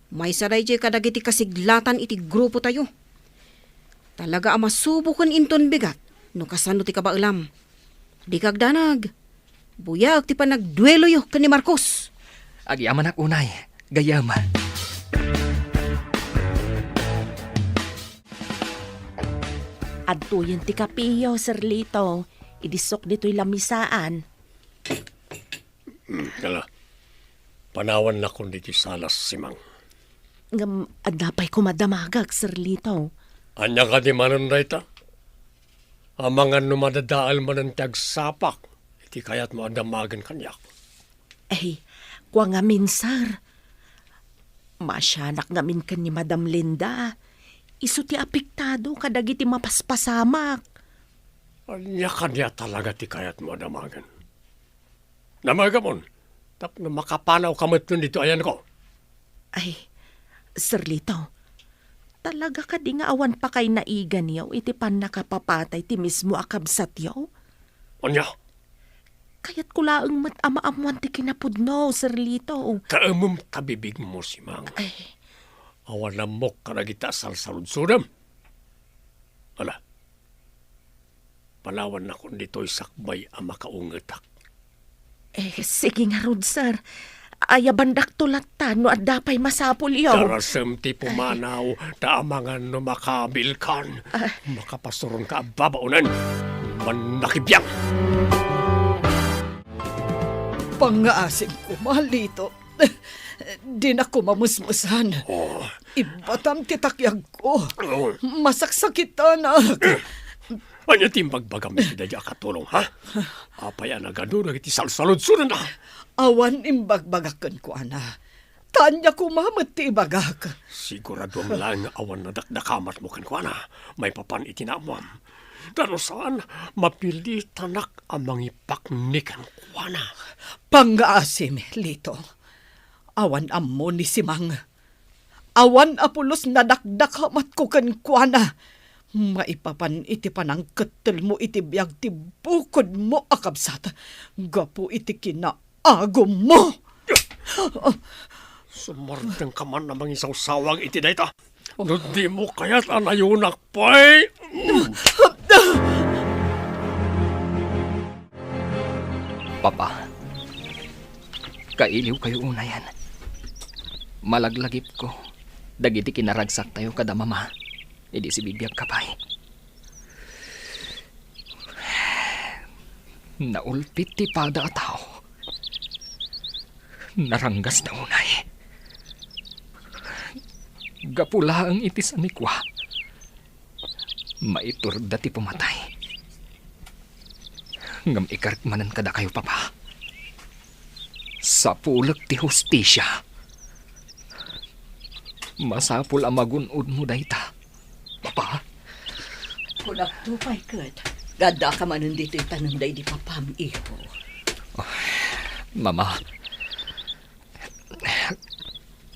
Maysa daydiay kadagiti kasiglatan iti grupotayo. Talaga a masuboken inton bigat no kasano ti kabaelam. Dika agdanag. Buyaek ti panagdueloyo ken ni Marcos. Agyamanak unay, gayyem. Adtoyen ti kapeyo, Sir Lito. Idi sok ditoy lamisaan. Hmm, hala. Panawannakon ditoy sala, Simang. Ngem adda pay koma damagak, Sir Lito. Ania kadi manen dayta? Amangan no madadael manen ti agsapak iti kayatmo a damagen kaniak. Ay, kua ngamin, sir. Maasianak ngamin ken ni Madam Linda. Isu ti apektado kadagiti mapaspasamak. Ania kadi a talaga ti kayatmo a damagen? Damagamon, tapno makapanawka metten ditoy ayanko. Ay, Sir Lito, talaga kadi nga awan pakaynaiganyo iti pannakapapatay ti mismo a kabsatyo? Ania? Kayatko laeng met a maammoan ti kinapudno, Sir Lito. Kaemem ta bibigmo, Simang. Ay. Awan ammok kadagita a salsaludsodem. Ala, panawannakon ditoy sakbay a makaungetak. Eh, sige ngarud, sir. Ayabandakto latta no adda pay masapulyo. Darasem ti pumanaw, ta amangan no makaabilkan. Ah. Makapasuronka a babaonen. Mannakibiang! Pangngaasim koma, Lito. Dinak koma mesmesan. Oh. Ibbatam ti takyagko. Oh. Masaksakitanak. Ania ti imbagbagam iti daydi a katulong, ha? Apay a nagadu dagiti salsaludsodanna? Awan imbagbagak kenkuana. Ta ania koma met ti ibagak. Siguraduem laeng nga awan nadakdakamatmo kenkuana maipapan iti naammoam. Ta no saan, mapilitanak a mangipakni kenkuana. Pangngaasim, Lito. Awan ammo ni Simang. Awan a pulos nadakdakamatko kenkuana. Maipapan iti panangkettelmo iti biag ti bukodmo a kabsat gapu iti kinaagummo. Sumardengka man a mangisawsawag iti dayta. No dimo kayat a nayonak pay. Papa, kailiwkayo unayen. Malaglagipko dagiti kinaragsaktayo kada mama idi sibibiagka pay. Naulpit ti pada a tao. Naranggasna unay. Gapu laeng iti sanikua, maiturda ti pumatay. Ngem ikarek manen kadakayo, Papa. Sapulek ti hustisia. Masapul a magun-odmo dayta, Papa. Kunakto pay ket, nga addaka manen ditoy tanem daydi papam, iho. Mama,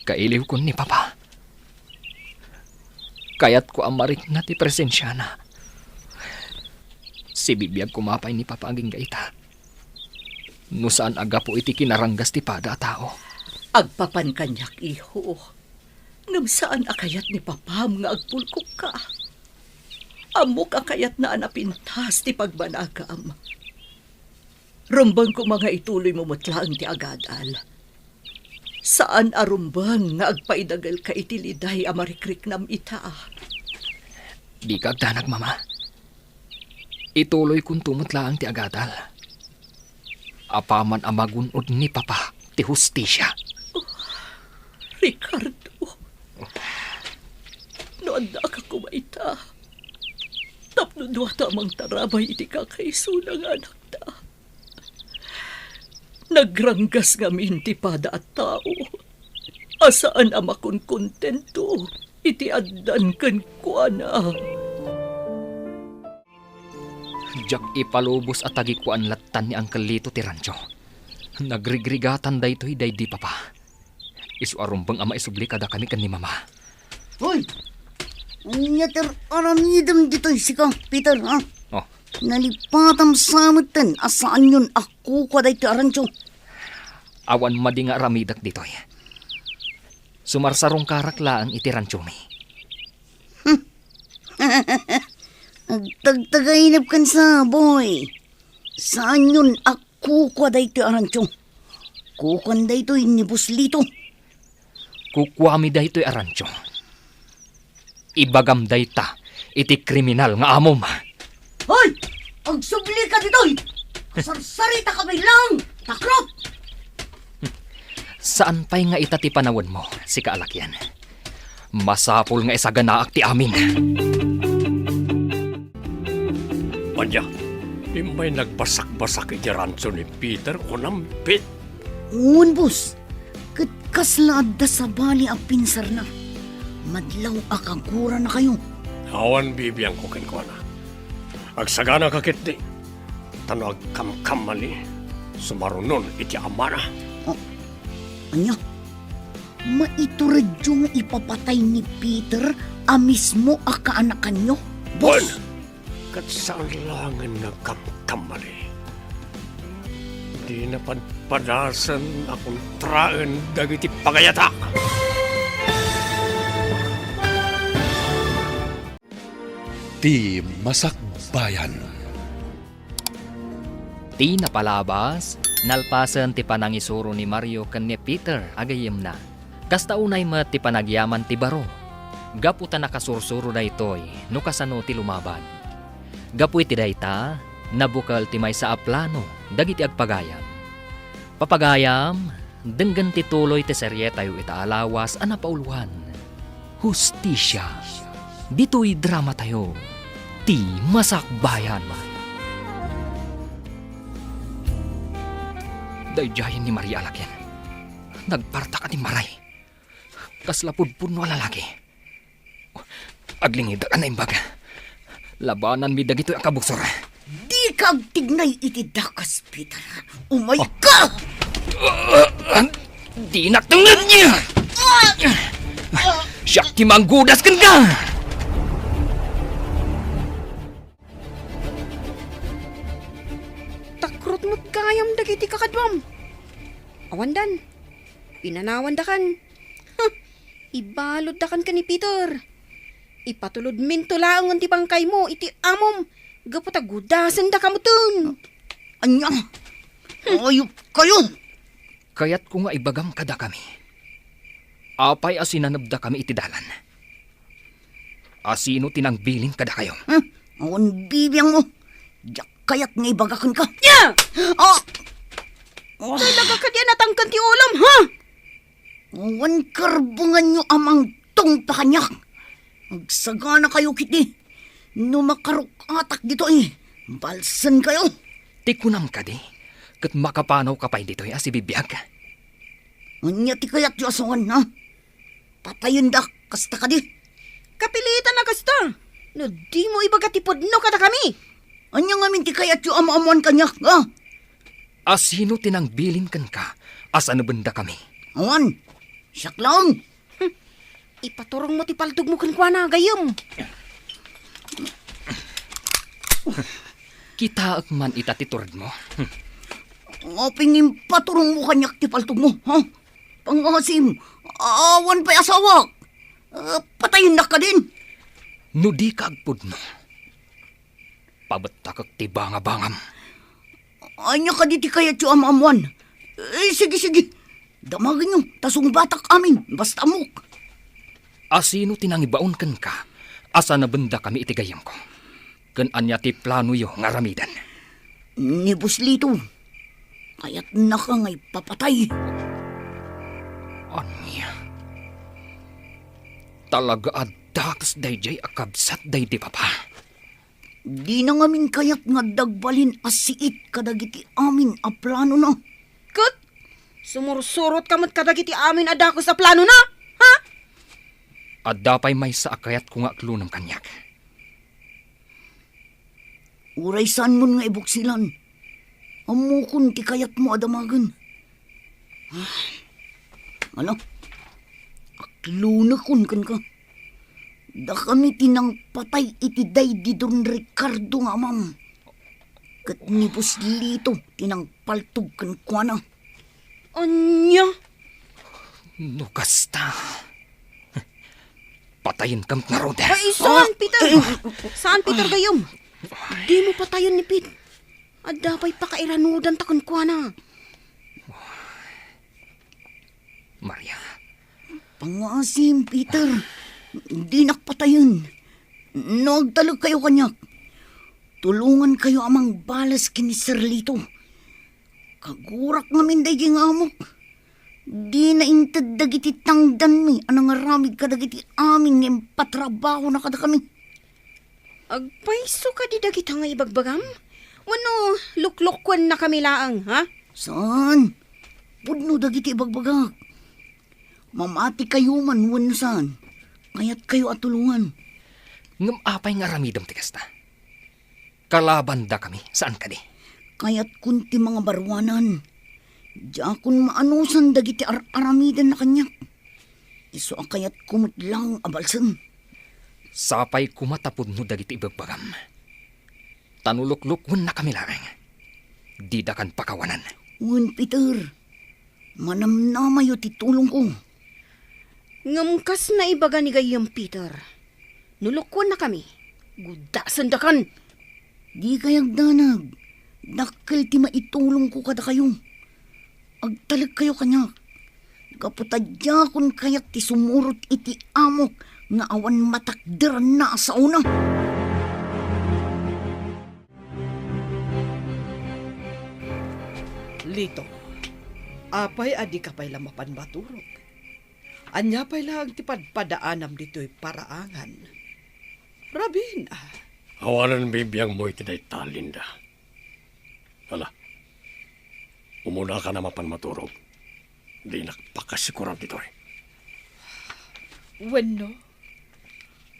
kailiwkon ni Papa. Kayatko a marikna ti presensiana. Sibibiag koma pay ni Papa agingga ita. No saan a gapu iti kinaranggas ti pada a tao. Agpapan kaniak, iho. Ngem saan a kayat ni papam nga agpulkokka. Ammok a kayatna a napintas ti pagbanagam. Rumbeng koma nga ituloymo met laeng ti agadal. Saan a rumbeng nga agpaidagelka iti liday a marikriknam ita. Dika agdanag, Mama. Ituloykonto met laeng ti agadal. Apaman a magun-od ni Papa ti hustisia. Ricardo, no addaka koma ita, tapno duata a mangtarabay iti kakaisuna nga anakta. Nagranggas ngamin ti pada a tao a saan a makonkontento iti addan kenkuana. Diak ipalubos a tagikuan lattan ni Uncle Lito ti rancho. Nagrigrigatan daytoy daydi Papa. Isu a rumbeng a maisubli kadakami ken ni Mama. Hoy! Ania ti aramidem ditoy sika, Peter, ha? Oh. Nalipatam sa metten a saanyon a kukua daytoy a rancho. Awan madi nga aramidek ditoy. Sumarsarungkarak laeng iti ranchomi. Agtagtagainep ken sa, boy. Saanyon a kukua daytoy a rancho. Kukuan daytoy ni Boss Lito. Kukuami daytoy a rancho. Ibagam dayta iti kriminal nga amom. Hoy! Agsublika ditoy! Sarsarita ka pay laeng, takrot! Saan pay nga ita ti panawenmo, sika a lakian. Masapul nga isaganaak ti amin. Ania, immay nagbasak-basak iti rancho ni Peter, kunam, Pete? Wen, boss. Ket kasla adda sabali a pinsarna. Madlaw a kaguranakayo. Awan bibiangko kenkuana. Agsaganaka ketdi, ta no agkamkamali, sumarunon iti amana. Oh, ania? Maituredyo nga ipapatay ni Peter a mismo a kaanakanyo? Wen! Ket saan laengen nga agkamkamali. Dina padpadasen a kontraen dagiti pagayatak. Ti Masakbayan. Ti napalabas, nalpasen ti panangisuro ni Mario ken ni Peter a gayyemna. Kasta unay met ti panagyaman ti baro, gapu ta nakasursuro daytoy no kasano ti lumaban. Gapu iti dayta, nabukel ti maysa a plano dagiti agpagayam. Papagayam, denggen ti tuloy ti serietayo ita a lawas a napauloan, Hustisia. Ditoy dramatayo, Ti Masakbayan. Daydiayen ni Maria a lakian. Nagpartak a dimmaray. Kasla pudpudno a lalaki. Aglingidak a naimbag. Labananmi dagitoy a kabusor. Dika agtignay iti dakas, Peter. Umayka! Dinak tengnged! Siak ti manggudas kenka! Takrot met gayam dagiti kakaduam. Awandan. Pinanawandakan. Huh! Ibaluddakan ken ni Peter. Ipatulodminto laengen ti bangkaymo iti amom gapu ta gudasendaka metten. Ania? Ayupkayo! Kayatko nga ibagam kadakami. Apay a sinanebdakami iti dalan? Asino ti nangbilin kadakayo? Hmm? Awan bibiangmo. Diak kayat nga ibaga kenka. Nia! Ah! Ah! Talaga kadi a natangken ti ulom, ha? Awan karbenganyo a mangtungpa kaniak. Agsaganakayo ketdi. No makaruk-atak ditoy, balsenkayo. Ti kunam kadi, ket makapanawka pay ditoy a sibibiag? Ania ti kayatyo a suan, ha? Patayendak, kasta kadi? Kapilitan a kasta. No dimo ibaga ti pudno kadakami. Ania ngamin ti kayatyo a maammoan kaniak, ha? Asino ti nangbilin kenka a sanebendakami? Awan, siak laeng. Hmm. Ipaturongmo ti paltogmo kenkuana, gayyem. Kitaek man ita ti turedmo. Hmm. Apay nga impaturongmo kaniak ti paltogmo, ha? Pangasim, awan pay asawak. Ah, patayennak kadin. No dika agpudno, pabettakek ti bangabangam. Ania kadi ti kayatyo a maammoan? Eh, sige, sige. Damagenyo, ta sungbatak amin, basta ammok. Asino ti nangibaon kenka a sanebendakami iti gayyemko? Ken ania ti planoyo nga aramiden? Ni Boss Lito, kayatnaka nga ipapatay. Ania? Talaga a dakes daydiay a kabsat daydi papa. Dina ngamin kayat nga adda agbalin a siit kadagiti amin a planona. Ket sumursurotka met kadagiti amin a dakes a planona, ha? Adda pay maysa a kayatko nga aglunom kaniak. Uray saanmon nga ibuksilan, ammokon ti kayatmo a damagen. Ah, ala, aklonekon kenka. Dakami ti nangpatay iti daydi Don Ricardo nga amam. Ket ni Boss Lito ti nangpaltog kenkuana. Ania? No kasta, patayenka met ngarud. Ay, saan, Peter? Saan, Peter, gayyem? Dimo patayen ni Pete. Adda pay pakairanudanta kenkuana. Maria. Pangasim, Peter. Dinak patayen. No agtalekkayo kaniak, tulongankayo a mangbales ken ni Sir Lito. Kagurak ngamin daydi nga amok. Dina inted dagiti tangdanmi a nangaramid kadagiti amin nga impatrabahona kadakami. Agpayso kadi dagita nga ibagbagam? Wenno luklukkuennakami laeng, ha? Saan. Pudno dagiti ibagbagak. Mamatikayo man wenno saan, kayatkayo a tulongan. Ngem apay nga aramidem ti kasta? Kalabandakami, saan kadi? Kayatkon ti mangabaruanan. Diakon maanusan dagiti ar-aramidenna kaniak. Isu a kayatko met laeng a balsen. Sapay koma ta pudno dagiti ibagbagam. Ta no luklukkuennakami laeng, didakan pakawanan. Wen, Peter, manamnamayo ti tulongko. Ngem kas naibaga ni gayyem Peter, no luklukkuennakami, guddasendakan. Dikay agdanag, dakkel ti maitulongko kadakayo. Agtalekkayo kaniak, gapu ta diakon kayat ti sumurot iti amok nga awan matakderanna a saona. Lito, apay a dika pay la mapan maturog? Ania pay laeng ti padpadaanam ditoy paraangan? Rabin, a. Awanen bibiangmo iti dayta, Linda. Hala, umunaka a mapan maturog. Dinak pakasikoran ditoy. Wenno,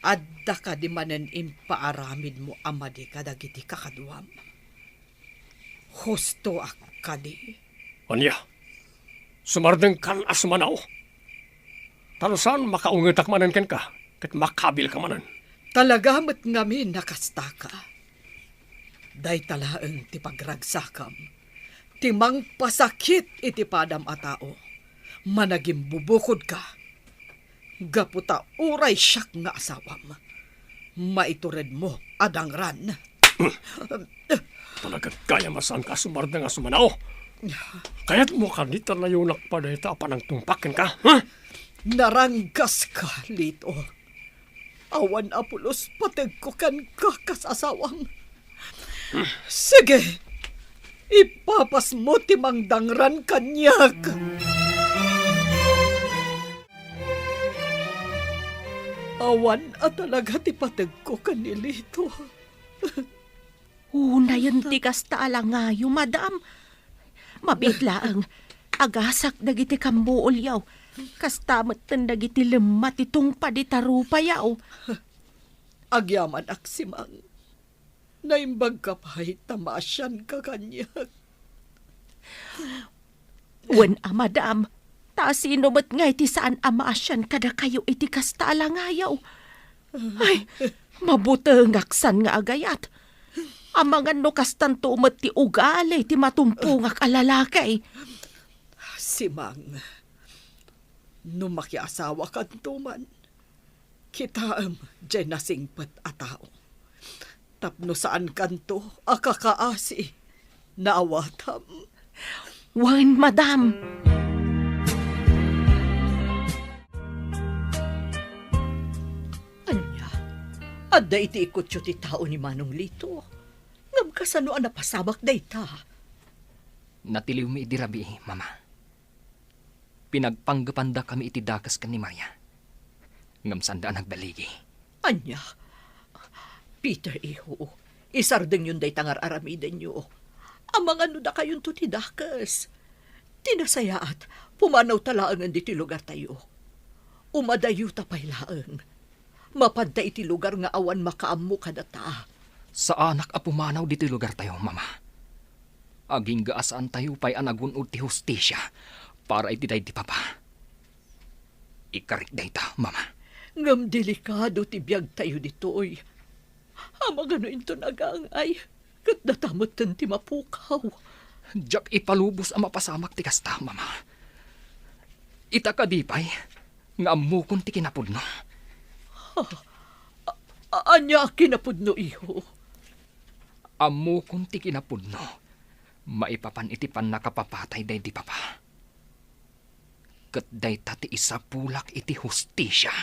adda kadi manen impaaramidmo a madi kadagiti kakaduam? Husto a kadi? Ania? Sumardengkan a sumanao? Ta no saan, makaungetak manen kenka, ket makabilka manen. Talaga met ngamin a kastaka. Dayta laeng ti pagragsakam, ti mangpasakit iti padam a tao, managimbubukodka. Gapu ta uray siak nga asawam, maituredmo a dangran. Talaga gayam a saanka a sumardeng a sumanao. Kayatmo kadi ta layonak pay dayta a panangtungpak kenka, ha? Naranggaska, Lito. Awan a pulos pategko kenka kas asawam. Sige, ipapasmo ti mangdangran kaniak. Awan a talaga ti pategko ken ni Lito. Unayen ti kasta a langayo, madam. Mabiit laeng, agasak dagiti kammuolyo. Kasta metten dagiti lemma ti tungpad ita rupayo. Agyamanak, Simang. Naimbagka pay ta maasianka kaniak. Wen a, madam, ta sino met ngay ti saan a maasian kadakayo iti kasta a langayo? Ay, mabutengak san nga agayat. Amangan no kastanto met ti ugali ti matumpongak a lalaki. Simang, no makiasawakanto man, kitaem diay nasingpet a tao. Tapno saankanto a kakaasi, naawatam? Wen, madam. Ania? Adda iti ikutyo ti tao ni Manong Lito. Ngem kasano a napasamak dayta? Natiliwmi idi rabii, Mama. Pinagpanggepandakami iti dakes ken ni Maria. Ngem saanda a nagbaligi. Ania? Peter, iho, isardengyon dayta nga ar-aramidenyo. Amangan no dakayonto ti dakes. Ti nasayaat, pumanawta laengen ditoy lugartayo. Umadayota pay laeng. Mapanta iti lugar nga awan makaammo kadata. Saanak a pumanaw ditoy lugartayo, Mama. Agingga a saantayo pay a nagun-od ti hustisia para iti daydi Papa. Ikarik dayta, Mama. Ngem delikado ti biagtayo ditoy. Amangan no inton agangay, ket data metten ti mapukaw. Diak ipalubos a mapasamak ti kasta, Mama. Ita kadi pay nga ammokon ti kinapudno. Ha? A-, a-, ania a kinapudno, iho? Ammokon ti kinapudno maipapan iti pannakapapatay daydi Papa. Ket dayta ti isapulak iti hustisia.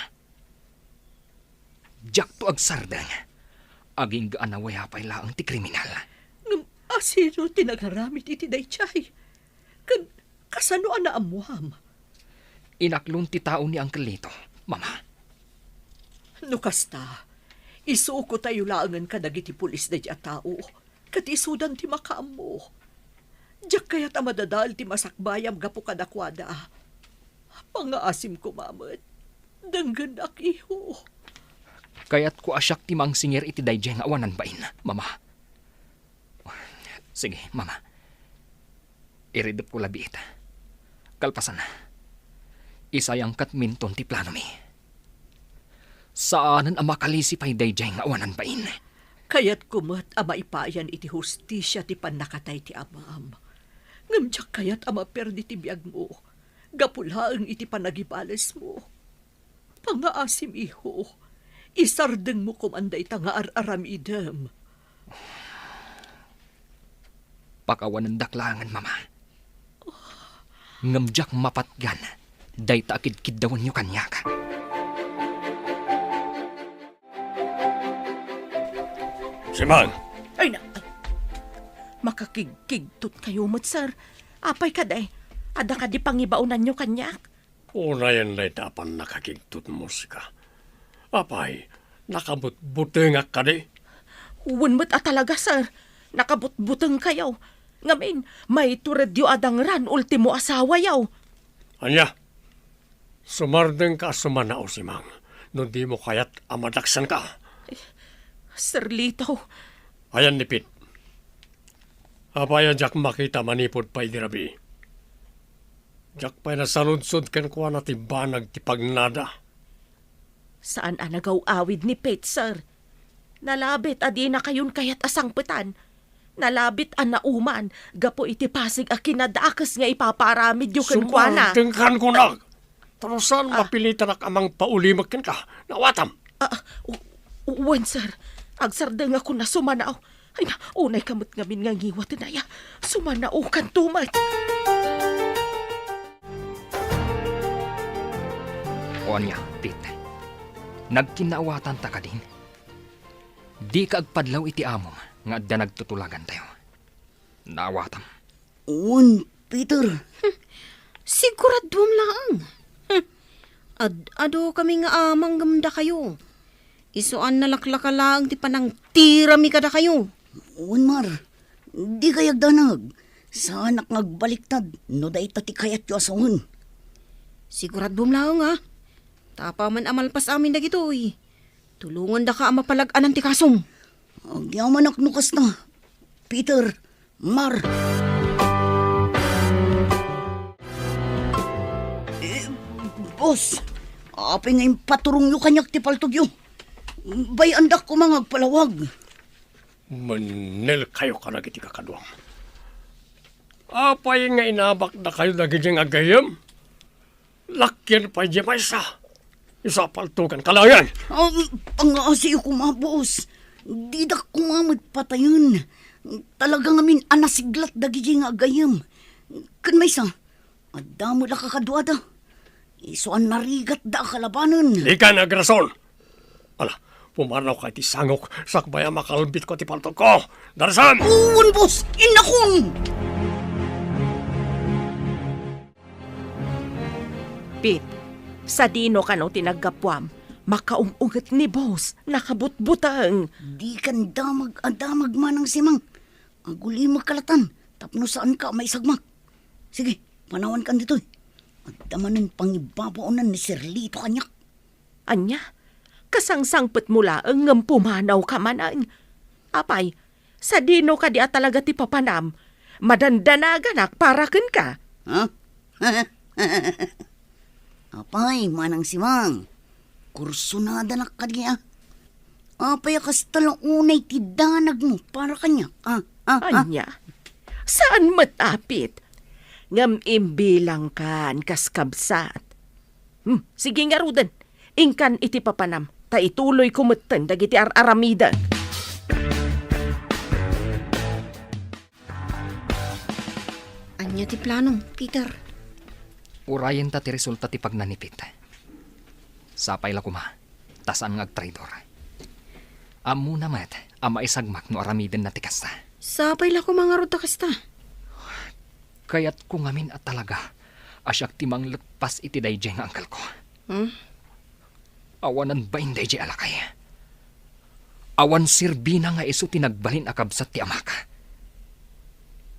Diakto agsardeng. Agingga a nawayaw pay laeng ti kriminal. Ngem asino ti nagaramid iti daydiay? Ken kasano a naammuam? Inaklon ti tao ni Uncle Lito, Mama. No kasta, isukotayo laengen kadagiti pulis daydiay a tao, ket isudan ti makaammo. Diak kayat a madadael ti masakbayam gapu kadakuada. Pangngaasim koma met. Denggennak, iho. Kayatko a siak ti mangsingir iti daydiay nga awanan bain, Mama. Sige, Mama. Iridepko labiit. Kalpasanna, isayangkat minton ti planomi. Saanen a makalisi pay daydiay nga awanan bain. Kayatko met a maipayan iti hustisia ti pannakatay ti amam. Ngem diak kayat a maperdi ti biagmo gapu laeng iti panagibalesmo. Pangngaasim, iho, isardengmo koman dayta nga ar-aramidem. Pakawanendak laengen, Mama. Ngem diak mapatgan dayta a kidkiddawenyo kaniak. Simang! Ay, na, ay. Makakigkigtot kayo met, sir. Apay kadi? Adda kadi pangibaonanyo kaniak? Unayen dayta a pannakakigtotmo, sika. Apay, nakabutbutengak kadi? Wen met a talaga, sir. Nakabutbuteng kayo. Ngamin, maituredyo a dangran ultimo asawayo. Ania? Sumardengka a sumanao, Simang, no dimo kayat a madaksanka. Sir Lito. Ayan ni Pete. Apay a diak makita manipud pay idi rabii? Diak pay nasaludsod kenkuana ti banag ti pagnada. Saan a nagaw-awid ni Pete, sir. Nalabit a dinakayon kayat a sangpetan. Nalabit a nauman gapu iti pasig a kinadakes nga ipapaaramidyo kenkuana. Sumardengkan kunak! Tapno saan mapilitanak a mangpaulimek kenka. Naawatam! Ah, u-, u-, wen, sir. Agsardengakon a sumanao. Ay na, unayka met ngamin nga ngiwaten aya. Sumanaokanto met. O ania, Pete? Nagkinnaawatanta kadin? Dika agpadlaw iti amom nga adda nagtutulagantayo. Naawatam. Wen, Peter. Hmm. Siguraduam laeng. Hmm. Ad-adu kami nga amang ngem dakayo. Isu a nalaklaka laeng ti panangtirami kadakayo. Wen, Mar. Dikay agdanag. Saanak nga agbaliktad no dayta ti kayatyo a sawen. Siguraduam laeng, a. Ta apaman a malpas amin dagitoy, tulongandaka a mapalag-anan ti kasom. Agyamanak no kasta, Peter, Mar. Eh, boss, apay nga impaturongyo kaniak ti paltogyo? Bay-andak koma nga agpalawag. Mennelkayo kadagiti kakaduam. Apay nga inabakdakayo dagiti nga gayyem? Lakien pay diay maysa. Isu a paltogan kalayan. Ah, pangngaasiyo koma, boss. Didak koma met patayen. Talaga ngamin a nasiglat dagiti nga gayyem. Ken maysa, adda met a kakaduada. Isu a narigatda a kalabanen. Dikan agrason. Ala, pumanawka iti sangok, sakbay a makalbitko ti paltogko. Darasam! Wen, boss! Innakon! Pete, sadino kano ti naggapuam? Makaung-unget ni boss, nakabutbuteng. Dikan damag a damag, Manang Simang. Agulimekka latan tapno saanka a maisagmak. Sige, panawankan ditoy. Adda manen pangibabaonan ni Sir Lito kaniak. Ania? Kasangsangpetmo laeng ngem pumanawka manen. Apay, sadino kadi a talaga ti papanam? Madandanaganak para kenka. Ha? Apay, Manang Simang, kursunadanak kadi, a? Apay a kasta la unay ti danagmo para kaniak, a? A, a? Ania? Saan met, Pete. Ngem imbilangkan kas kabsat. Hmm, sige ngaruden. Inkan iti papanam, ta ituloyko metten dagiti ar-aramidek. Ania ti planom, Peter? Urayenta ti resulta ti pagnanipit. Sapay la koma, ta saan nga agtraidor. Ammona met a maisagmak no aramidenna ti kasta. Sapay la koma ngarud ta kasta. Kayatko ngamin a talaga a siak ti mangletpas iti daydiay nga angkelko. Hmm? Awanan bain daydiay a lakay. Awan serbina nga isu ti nagbalin a kabsat ti amak.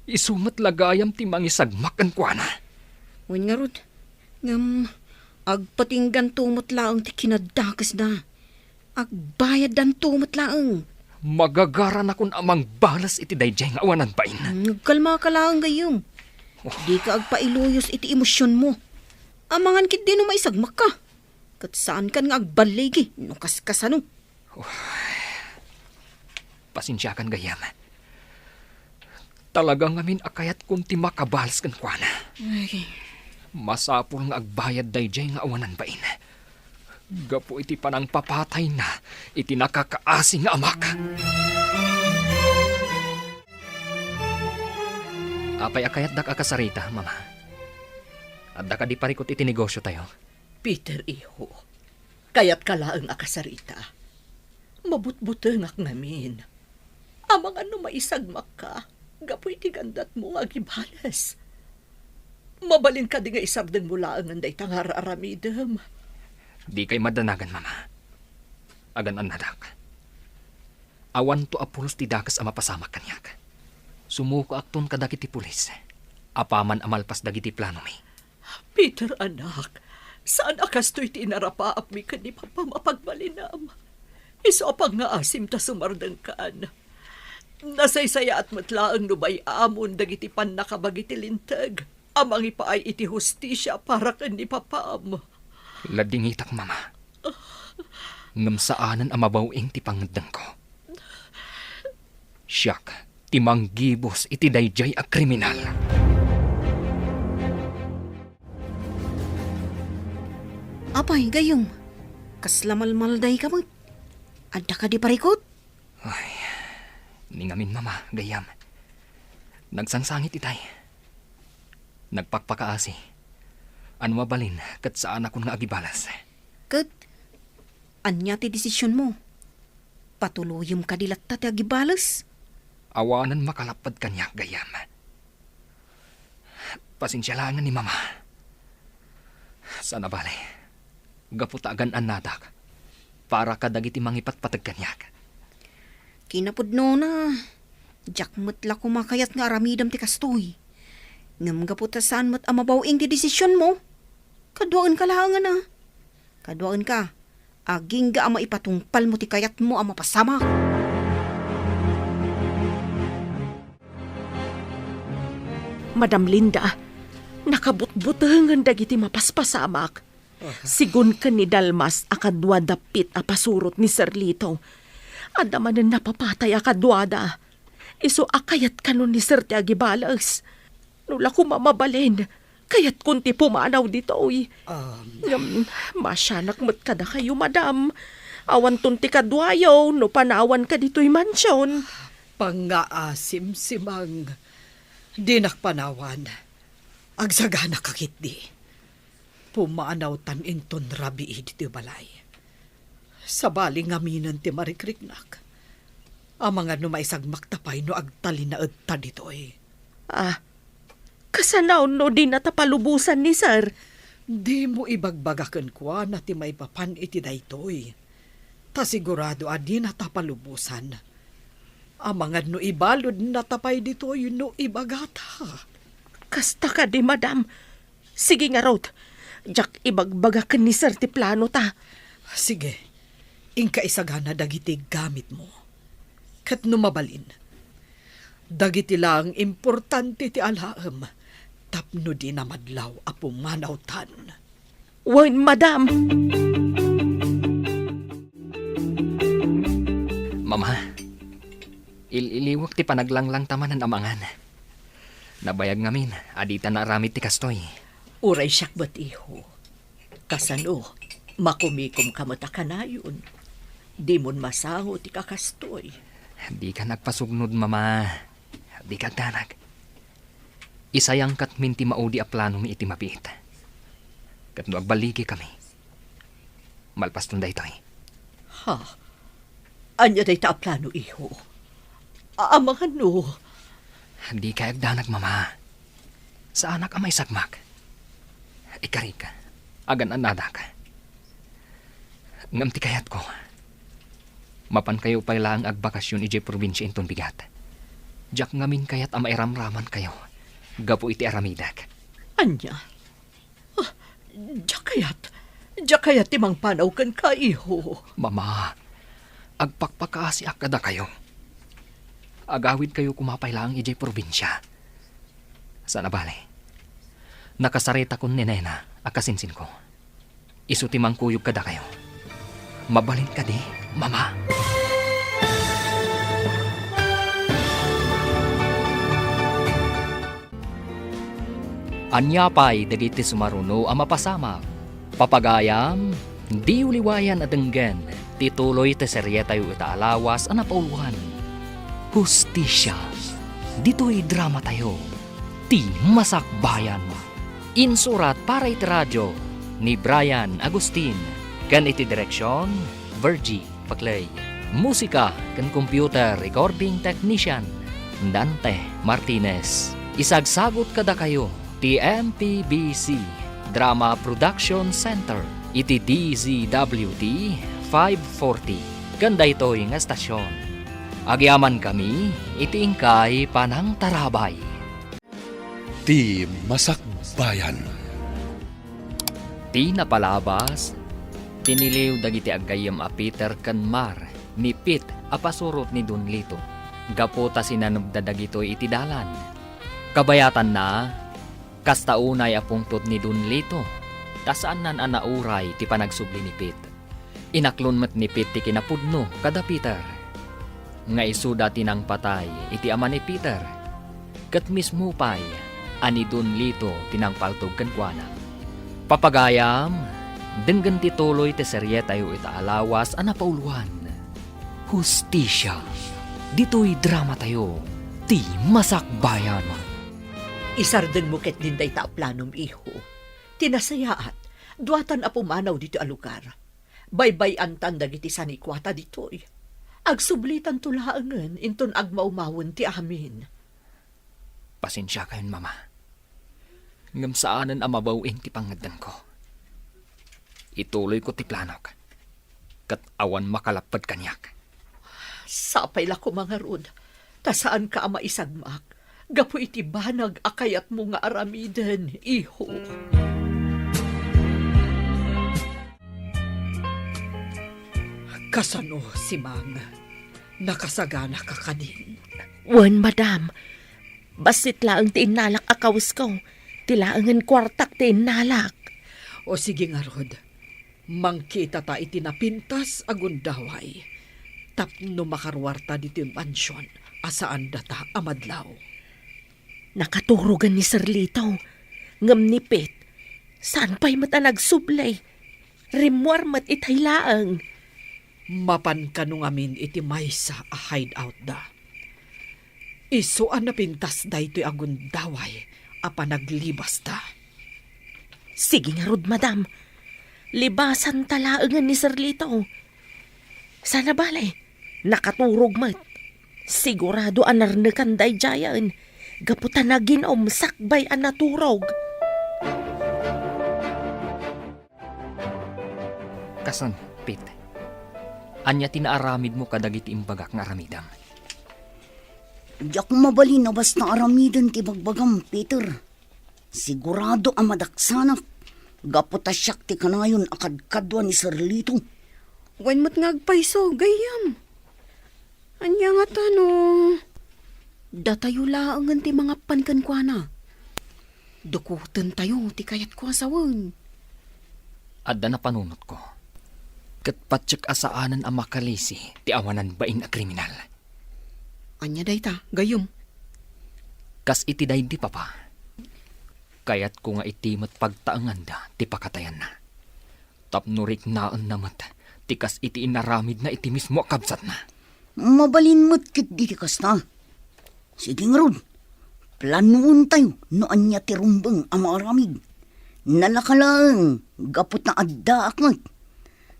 Isu met la gayam ti mangisagmak kenkuana. Wen ngarud, ngem agpatingganto met laeng ti kinadakesda. Agbayaddanto met laeng. Magagaranakon a mangbales iti daydiay nga awanan bain. Hmm, agkalmaka laeng, gayyem. Oh. Dika agpailuyos iti emosionmo. Amangan ketdi no maisagmakka. Ket saankan nga agballigi no kaskasano. Oh. Pasensiakan, gayyem. Talaga ngamin a kayatkon ti makabales kenkuana. Ay. Masapul nga agbayad daydiay nga awanan bain. Gapu iti panangpapatayna iti nakakaasi nga amak. Apay a kayatdak a kasarita, Mama? Adda kadi parikut iti negosiotayo? Peter, iho, kayatka laeng a kasarita. Mabutbutengak ngamin. Amangan no maisagmakka gapu iti gandatmo nga agibales. Mabalin kadi nga isardengmo laengen dayta nga ar-aramidem? Dikay madanagan, Mama. Agan-annadak. Awanto a pulos ti dakes a mapasamak kaniak. Sumukoakton kadagiti pulis. Apaman a malpas dagiti planomi. Peter, anak, saan a kastoy ti inarapaapmi ken ni Papam a pagbalinam? Isu a pangngaasim ta sumardengkan. Nasaysayaat met laeng no bay-amon dagiti pannakabagi ti Linteg a mangipaay iti hustisia para ken ni Papam. Ladingitak, Mama. Ngem saanen a mabaw-ing ti pangngeddengko. Siak ti manggibus iti daydiay a kriminal. Apay, gayyem, kasla malmaldayka met. Adda kadi parikut? Ay, ni ngamin, Mama, gayyem. Nagsangsangit itay. Nagpakpakaasi. Ania mabalin ket saanakon nga agibales. Ket ania ti desisionmo? Patuloyem kadi latta ti agibales? Awanen makalapped kaniak, gayyem. Pasensia laengen ni Mama. Saan a bale, gapu ta agan-annadak para kadagiti mangipatpateg kaniak. Kinapudnona, diak met la koma kayat nga aramidem ti kastoy. Ngem gapu ta saan met a mabaw-ing ti desisionmo, kaduaenka laengen a. Kaduaenka, agingga a maipatungpalmo ti kayatmo a mapasamak. Madam Linda, nakabutbutengen dagiti mapaspasamak. Sigun ken ni Dalmas a kadua dapit a pasurot ni Sir Lito. Adda manen napapatay a kaduada. Isu a kayat kano ni Sir ti agibales. No la koma mabalin, kayatkon ti pumanaw ditoy. Um. Ngem, masianak met kadakayo, madam. Awanton ti kaduayo no panawanka ditoy mansion. Pangngaasim, Simang. Dinak panawan. Agsagana ka ketdi. Pumanawtan inton rabii ditoy balay. Sabali ngaminen ti marikriknak. Amangan no maisagmakta pay no agtalinaedta ditoy. Ah, kasano no dinata palubosan ni Sir? Dimo ibagbaga kenkuana ti maipapan iti daytoy. Ta sigurado a dinata palubosan. Amangan no ibaludnata pay ditoy no ibagata. Kasta kadi, madam. Sige ngarud, diak ibagbaga ken ni Sir ti planota. Sige, inka isagana dagiti gamitmo. Ket no mabalin, dagiti laeng importante ti alaem tapno dina madlaw a pumanawtan. Wen, madam. Mama, il-iliwek ti panaglanglangta manen a mangan. Nabayag ngamin a dita naaramid ti kastoy. Uray siak met, iho. Kasano, makumikomka met a kanayon? Dimon masango ti kakastoy. Dika agpasugnod, Mama. Dika agdanag. Isayangkatmin ti maudi a planomi iti mabiit. Ket no agballigikami, malpaston daytoy. Ha? Ania dayta a plano, iho? A-, amangan no? Dikay agdanag, Mama. Saanak a maisagmak. Ikarik, agan-annadak. Ngem ti kayatko, mapankayo pay laeng agbakasyon idiay probinsia inton bigat. Diak ngamin kayat a mairamramankayo gapu iti aramidek. Ania? Ah, diak kayat, diak kayat ti mangpanaw kenka, iho. Mama, agpakpakaasiak kadakayo. Agawidkayo koma pay laeng idiay probinsia. Saan a bale, nakasaritakon ni Nena a kasinsinko. Isu ti mangkuyog kadakayo. Mabalin kadi, Mama? Ania pay dagiti sumaruno a mapasamak? Papagayam, diyo liwayan a denggen ti tuloy ti serietayo ita a lawas a napauloan, Hustisia. Ditoy dramatayo, Ti Masakbayan. Insurat para iti radio ni Brian Agustin ken iti direksion, Virgie Paclay. Musika ken computer recording technician, Dante Martinez. Isagsagut kadakayo ti M P B C Drama Production Center iti D Z W T five forty ken daytoy nga estasion. Agyamankami iti inkay panangtarabay. Ti Masakbayan. Ti napalabas, tiniliw dagiti aggayyem a Peter ken Mar ni Pete a pasurot ni Don Lito, gapu ta sinanebda dagitoy iti dalan. Kabayatanna, kasta unay a pungtot ni Don Lito, ta saannan a nauray ti panagsubli ni Pete. Inaklon met ni Pete ti kinapudno kada Peter. Nga isuda ti nangpatay iti ama ni Peter, ket mismo pay a ni Don Lito ti nangpaltog kenkuana. Papagayam, denggen ti tuloy ti serietayo ita a lawas a napauloan, Hustisia. Ditoy dramatayo, Ti Masakbayan. Isardengmo ketdin dayta a planom, iho. Ti nasayaat, duatan a pumanaw ditoy a lugar. Baybay-antan dagiti sanikuata ditoy. Agsublitanto laengen inton agmawmawen ti amin. Pasensiakayon, Mama. Ngem saanen a mabaw-in ti pangngeddengko. Ituloyko ti planok, ket awan makalapped kaniak. Sapay la koma ngarud, ta saanka a maisagmak gapu iti banag a kayatmo nga aramiden, iho. Kasano, Simang? Nakasaganaka kadin? Wen, madam. Bassit laeng ti innalak a kawesko. Ti laengen kuartak ti innalak. O sige ngarud, mangkitata iti napintas a gundaway tapno makaruarta ditoy mansion a saan data a madlaw. Nakaturogen ni Sir Lito, ngem ni Pete, saan pay met a nagsubli. Rimmuar met itay laeng. Mapan kano ngamin iti maysa a hideout da. Isu a napintas daytoy a gundaway a panaglibasta. Sige ngarud, madam. Libasanta laengen ni Sir Lito. Saan a bale, nakaturog met. Sigurado a narnekan daydiayen, gapu ta nagin-om sakbay a naturog. Kasan, Pete? Ania ti naaramidmo kadagiti imbagak nga aramidem? Diak mabalin a basta aramiden ti ibagbagam, Peter. Sigurado a madaksanak, gapu ta siak ti kanayon a kadkadua ni Sir Lito. Wen met nga agpayso, gayyem. Ania ngata no datayo laengen ti mangapan kenkuana? Dukotentayo ti kayatko a sawen. Adda napanunotko. Ket patiek a saanen a makalisi ti awanan bain a kriminal. Ania dayta, gayyem? Kas iti daydi, Papa. Kayatko nga iti met pagtaenganda ti pakatayanna. Tapno riknaenna met ti kas iti inaramidna iti mismo a kabsatna. Mabalin met ketdi ti kasta. Sige ngarud, planoentayo no ania ti rumbeng a maaramid. Nalaka laeng gapu ta addaak met.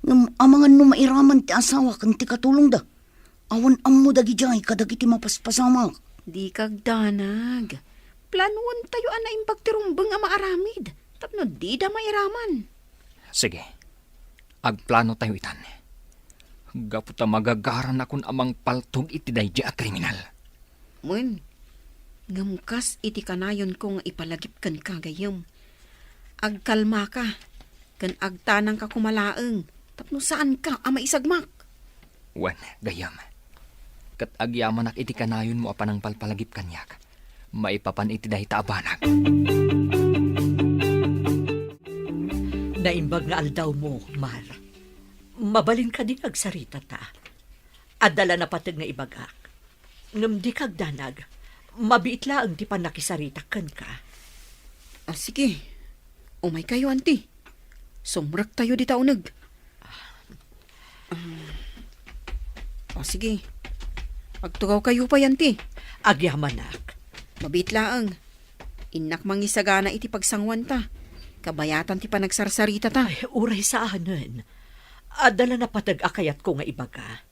Ngem amangan no mairaman ti asawa ken ti katulongda. Awan ammo dagidiay kadagiti mapaspasamak. Dika agdanag. Planuentayo a naimbag ti rumbeng a maaramid tapno dida mairaman. Sige. Agplano tayo itan. Gapu ta magagaranakon a mangpaltog iti daydi a kriminal. Wen, ngem kas iti kanayonko nga ipalagip kenka, gayyem, agkalmaka ken agtanangka koma laeng tapno saanka a maisagmak. Wen, gayyem, ket agyamanak iti kanayonmo a panangpalpalagip kaniak maipapan iti dayta a banag. Naimbag nga aldawmo, Mar. Mabalin kadi nga agsaritata? Adda la napateg nga ibagak. Ngem dika agdanag. Mabiit laeng ti pannakisaritak kenka. Ah, sige. Umaykayo, anti. Sumrektayo dita uneg. Ah. Ah, sige. Agtugawkayo pay, anti. Agyamanak. Mabiit laeng. Innak mangisagana iti pagsanguanta. Kabayatan ti panagsarsaritata. Ay, uray saanen. Adda la napateg a kayatko nga ibaga.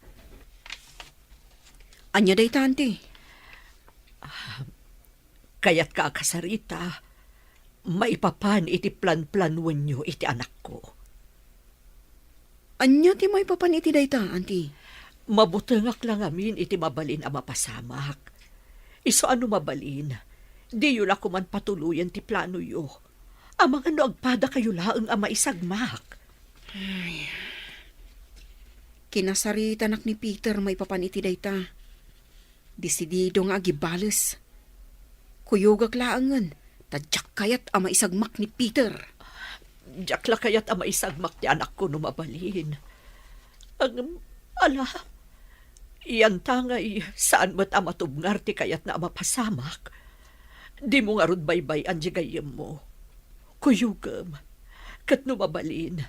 Ania dayta, anti? Ah, kayatka a kasarita, maipapan iti planplanuenyo iti anakko. Ania ti maipapan iti dayta, anti? Mabutengak la ngamin iti mabalin a mapasamak. Isu a no mabalin, diyo la koman patuloyen ti planoyo. Amangan no agpadakayo laeng a maisagmak. Ay. Kinasaritanak ni Peter maipapan iti dayta. Desidido nga agibales. Kuyogak laengen, ta diak kayat a maisagmak ni Peter. Diak la kayat a maisagmak ti anakko no mabalin. Ngem, ala, yantangay, saan met a matubngar ti kayatna a mapasamak. Dimo ngarud baybay-an ti gayyemmo. Kuyogem, ket no mabalin,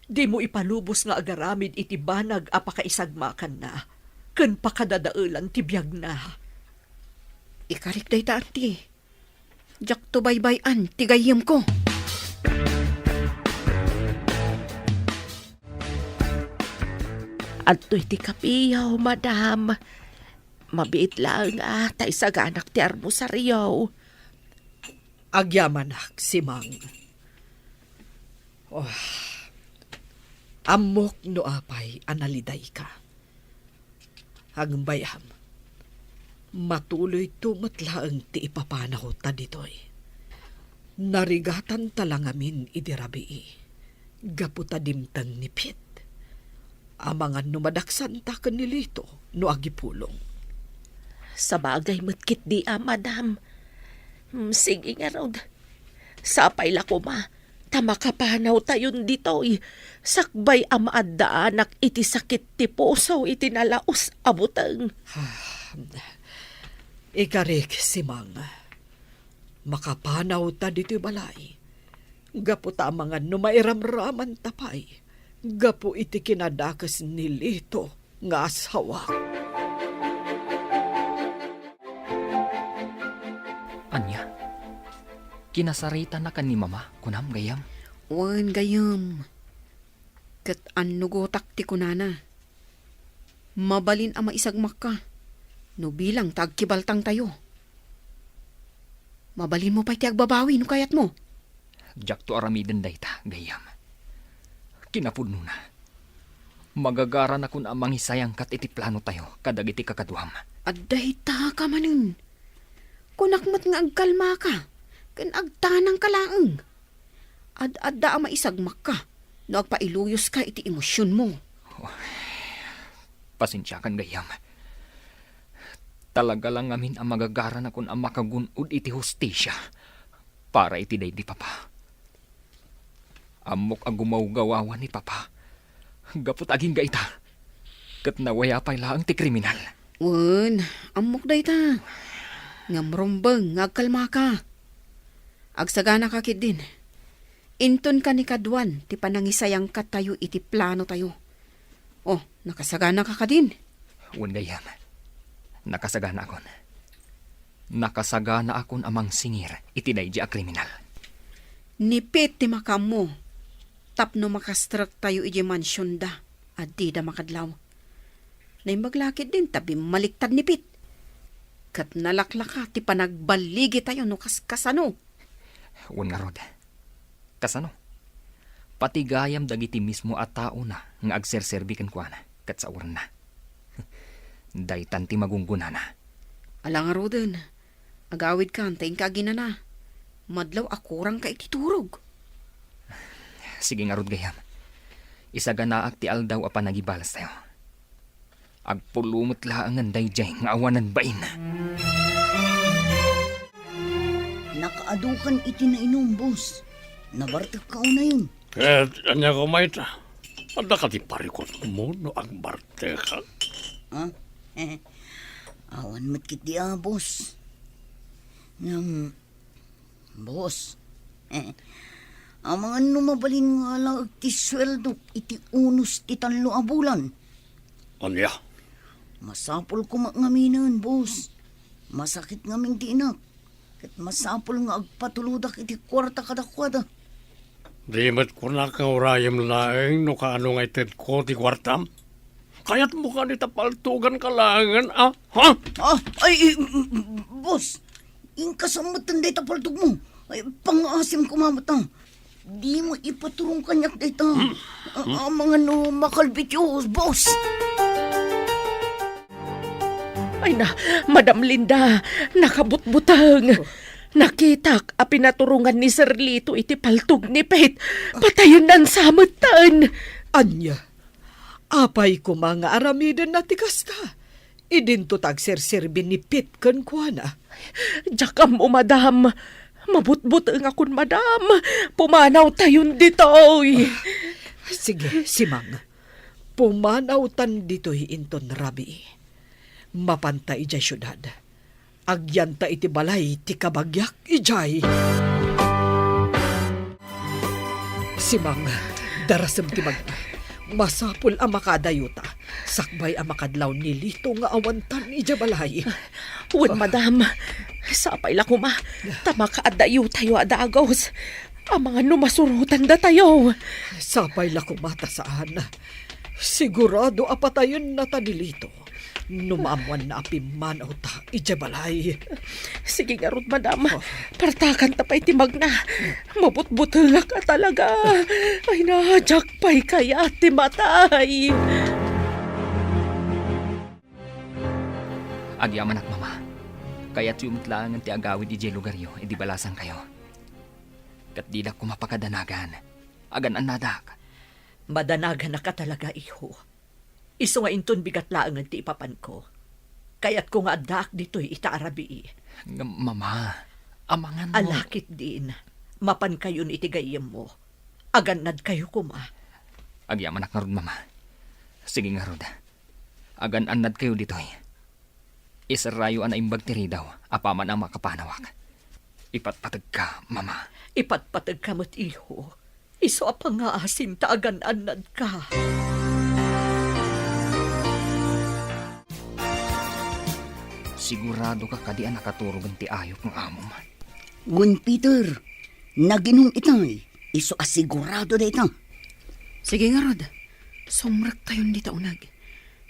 dimo ipalubos nga agaramid iti banag a pakaisagmakanna ken pakadadaelan ti biagna. Ikarik dayta, anti. Diakto baybay-an ti gayyemko. Adtoy ti kapiyo, madam. Mabiit laeng a ta isaganak ti armosario. Agyamanak, Simang. Oh, ammok no apay a nalidayka. Agbayam, matuloyto met laeng ti ipapanawta ditoy. Narigatanta la ngamin idi rabii, gapu ta dimteng ni Pete. Amangan no madaksanta ken ni Lito no agipulong. Sabagay met ketdi a, madam. Mm, sige ngarud. Sapay la koma ta makapanawtayon ditoy, sakbay a maaddaanak iti sakit ti puso iti nalaus a buteng. Ikarik, Simang, makapanawta ditoy balay, gapu ta amangan no mairamramanta pay gapu iti kinadakes ni Lito nga asawak. Ania? Kinasaritanaka ni Mama, kunam, gayyem? Wen, gayyem. Ket annugotak ti kunana. Mabalin a maisagmakka no bilang ta agkibaltangtayo. Mabalinmo pay ti agbabawi no kayatmo. Diakto aramiden dayta, gayyem. Kinapudnona, magagaranakon a mangisayangkat iti planotayo kadagiti kakaduam. Adda itaka manen. Kunak met nga agkalmaka ken agtanangka laeng. Ad-adda a maisagmakka no agpailuyoska iti emosionmo. Pasensiakan, gayyem. Talaga la ngamin a magagaranakon a makagun-od iti hustisia para iti daydi papa. Ammok a gumawgawawa ni papa gapu ta agingga ita, ket nawaya pay laeng ti kriminal. Wen, ammok dayta. Ngem rumbeng nga agkalmaka. Agsaganaka ketdin. Inton kanikaduan ti panangisayangkattayo iti planotayo. Oh, nakasaganaka kadin? Wen, gayyem. Nakasaganaakon. Nakasaganaakon a mangsingir iti daydi a kriminal. Ni Pete ti makaammo tapno makastrektayo idiay mansionda a dida makadlaw. Naimbag la ketdin ta bimmaliktad ni Pete. Ket nalaklaka ti panagballigitayo no kaskasano. Wen ngarud, kasano? Pati gayam dagiti mismo a taona nga agserserbi kenkuana ket saorenna. Daytan ti magunggonana. Ala ngaruden, agawidkan ta inka aginana. Madlaw a kurangka iti turog. Sige ngarud gayam. Isaganaak ti aldaw a panagibalastayo. Agpulong met laengen daydiay nga awanen bain. Nakaadukan iti nainum, boss. Nabartekka unayen. Ket ania koma ita? Adda kadi parikutmo no agbartekak? Ah? Awan met ketdi a, boss. Ngem, boss, amangan no mabalin nga alaek ti sueldok iti unos ti tallo a bulan. Ania? Masapul koma ngaminen, boss. Masakit ngamin ti inak. Ket masapul nga agpatulodak iti kuarta kadakuada. Di met kunak nga urayem laeng no kaano nga itedko ti kuartam? Kayatmo kadi ta paltuganka laengen, a? Ha? Ah, ay, eh, boss, inka sa metten dayta paltogmo. Ay, pangaasim koma met, a. Dimo ipaturong kaniak dayta. Hmm? A-, amangan no makalbityo, boss. Ay na, Madam Linda, nakabutbuteng. Oh. Nakitak a pinaturongan ni Sir Lito iti paltog ni Pete. Patayennan sa metten. Ania? Apay koma nga aramidenna ti kasta? Idinto ta agserserbi ni Pete kenkuana. Diak ammo, madam. Mabutbutengakon, madam. Pumanawtayon ditoy. Sige, Simang. Pumanawtan ditoy inton rabii. Mapanta idiay siudad. Agyanta iti balay ti kabagiak idiay. Simang, darasem ti magna. Masapul a makadayuta, sakbay a makadlaw ni Lito nga awantan idiay balay. Wen, madam, sapay la koma, ta makaadayutayo a dagus. Amangan no masurotan datayo. Sapay la koma ta saan. Sigurado a patayennata ni Lito no maammoanna a pimmanawta idiay balay. Sige ngarud, madam. Oh. Partakanta pay ti magna. Mabutbutengak a talaga. Ay na, diak pay kayat ti matay. Agyamanak, mama. Kayatyo met laengen ti agawid idiay lugaryo idi balasangkayo. Ket didak koma pakadanagan. Agan-annadak. Madanaganaka talaga, iho. Isu nga inton bigat laengen ti ipapanko, kayatko nga addaak ditoy ita a rabii. Ngem, mama, amangan no... Ala ketdin, mapankayon iti gayyemmo. Agannadkayo koma. Agyamanak ngarud, mama. Sige ngarud. Agan-annadkayo ditoy. Iserrayo a naimbag ti ridaw apaman a makapanawak. Ipatpategka, mama. Ipatpategka met, iho. Isu a pangaasim ta agan-annadka. Siguradoka kadi a nakaturogen ti ayup nga amom? Wen, Peter, naginum itay. Isu a sigurado dayta. Sige ngarud, sumrektayon dita uneg.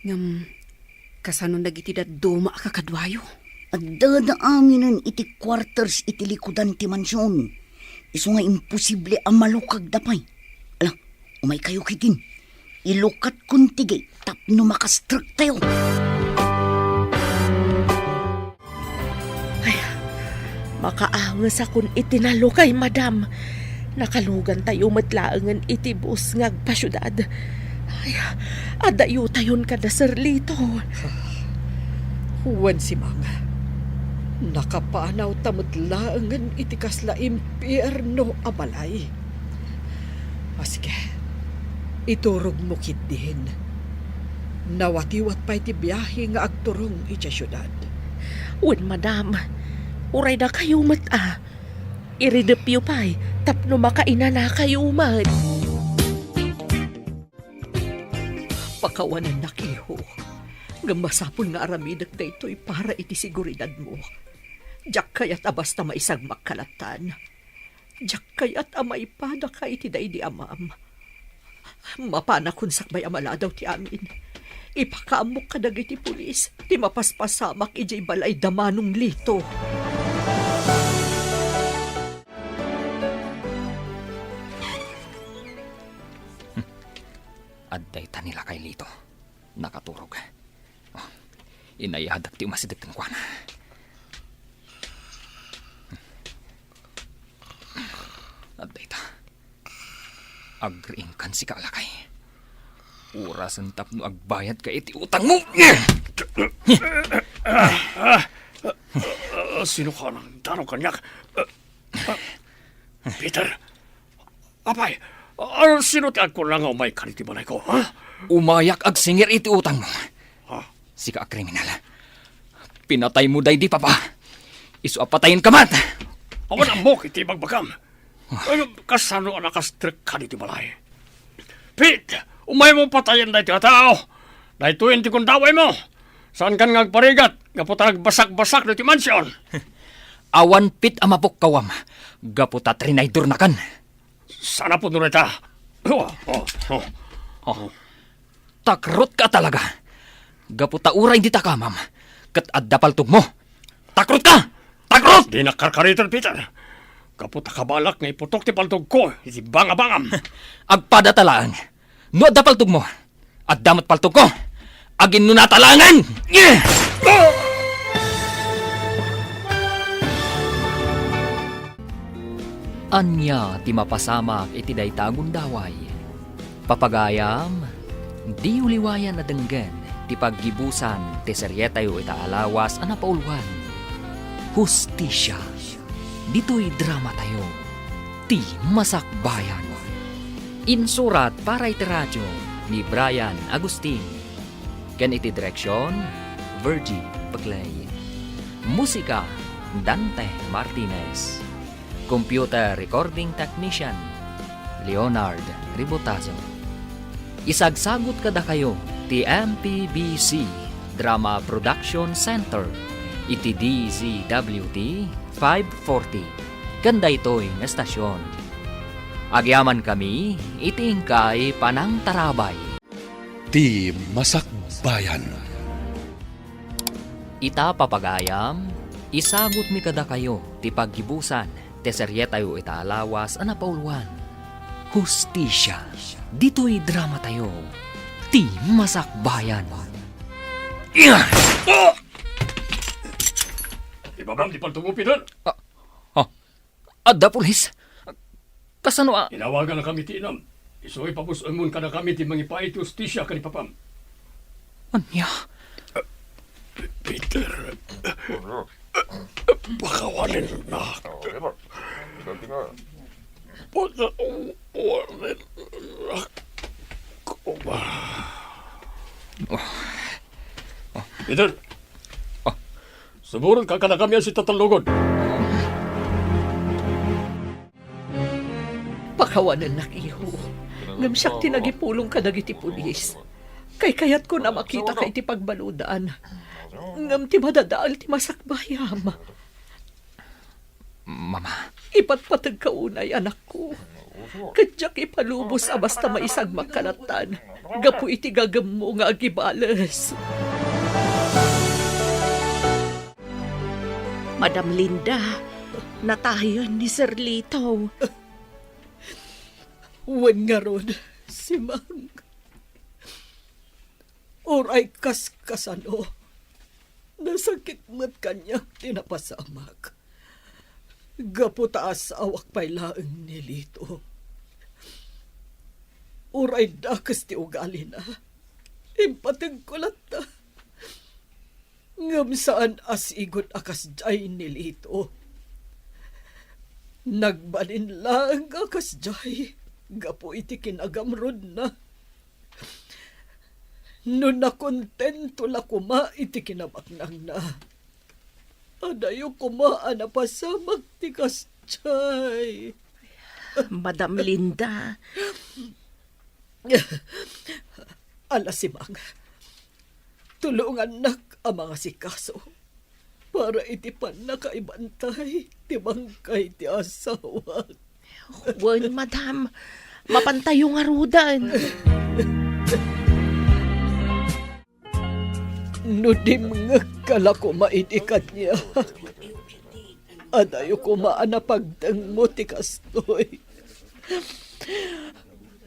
Ngem, kasano dagiti dadduma a kakaduayo? Addada aminen iti quarters iti likudan ti mansion. Isu nga imposible a malukagda pay. Ala, umaykayo ketdin. Ilukatkon ti gate tapno makastrektayo. Ay, makaangesakon iti nalukay, madam. Nakalugantayo met laengen iti bus nga agpasiudad. Ay, adayutayon kada Sir Lito. Wen, Simang, nakapanawta met laengen iti kasla impierno a balay. A, sige. Iturogmo ketdin. Nawatiwat pay ti biahe nga agturong idiay siudad. Wen, madam, uray dakayo met a. Iridepyo pay tapno makainanakayo met. Pakawanennak, iho. Ngem masapul nga aramidek daytoy para iti seguridadmo. Diak kayat a basta maisagmak ka lattan. Diak kayat a maipadaka iti daydi amam. Mapanakon sakbay a maladaw ti amin. Ipakaammok kadagiti pulis ti mapaspasamak idiay balay da Manong Lito. Adda ita ni Lakay Lito. Nakaturog. Oh, inayadak ti umasideg kenkuana. Adda ita. Agriingkan sika, Lakay. Orasen tapno agbayadka iti utangmo. Ah, sino ka nang dano kaniak? Ah, Peter, apay, ah, sino ti agkuna nga umayka iti balayko, ha? Umayak agsingir iti utangmo. Ha? Sika a kriminal. Pinataymo daydi papa. Isu a patayenka met. Awan ammok iti ibagbagam. Ay, kasano a nakastrek ka ditoy balay? Pete, umaymo patayen daytoy a tao. Daytoyen ti gundawaymo. Saankan nga agparigat gapu ta nagbasakbasak ditoy mansion. Awan pit a mapukkawam gapu ta trinaydornakan. Saan a puno dayta? Oh, oh, oh, oh. Takrotka talaga. Gapu ta uray dita kamam, ket adda paltogmo. Takrotka! Takrot! Dinak karkariten, Peter. Gapu ta kabalak nga iputok ti paltogko iti bangabangam. Agpadata laeng. No adda paltogmo, adda met paltogko. Aginnunata laengen! Ania ti mapasamak iti dayta a gundaway? Papagayam, diyo liwayan a denggen ti paggibusan ti serietayo ita a lawas a napauluan, Hustisia, ditoy dramatayo, Ti Masakbayan. Insurat para iti radio ni Brian Agustin, ken iti direksion, Virgie Peclay. Musika, Dante Martinez. Computer Recording Technician, Leonard Ribotazo. Isagsagut kadakayo ti M P B C Drama Production Center iti D Z W T five forty ken daytoy nga estasion. Agyamankami iti inkay panangtarabay. Ti Masakbayan. Ita, papagayam, isagutmi kadakayo ti paggibusan ti serietayo ita a lawas a napauluan, Hustisia, ditoy dramatayo, Ti Masakbayan. Ibabam ti paltogmo, Peter. Ah, ah, Adda pulis. Kasano a? Inawaganakami ti inam. Isu ipabus-emmon kadakami ti mangipaay ti hustisia ken ni papam. Ania? Peter, pakawanennak. Pakawanennak koma. Peter, ah, suborenka kadakami a sitatallogod. Pakawanennak, iho. Ngem siak ti nagipulong kadagiti pulis. Kaykayatko a makitaka iti pagbaludan. Ngem ti madadael ti masakbayam. Mama. Ipatpategka unay, anakko. Ket diak ipalubos a basta maisagmak kalatan gapu iti gagemmo nga agibales. Madam Linda, natayen ni Sir Lito. Wen ngarud, Simang. Uray kas-, kasano, nasakit met kaniak ti napasamak. Gapu ta asawak pay laeng ni Lito. Uray dakes ti ugalina, impategko latta. Ngem saan a sigud a kasdiay ni Lito. Nagbalin laeng a kasdiay gapu iti kinagamrudna. No nakontento la koma iti kinabaknangna, adayo koma a napasamak ti kasdiay. Madam Linda. Ala, Simang, tulongannak a mangasikaso para iti pannakaibantay ti bangkay ti asawak. Wen, madam, mapantayo ngaruden. No dimngegka la koma idi kaniak, adayo koma a napagtengmo ti kastoy.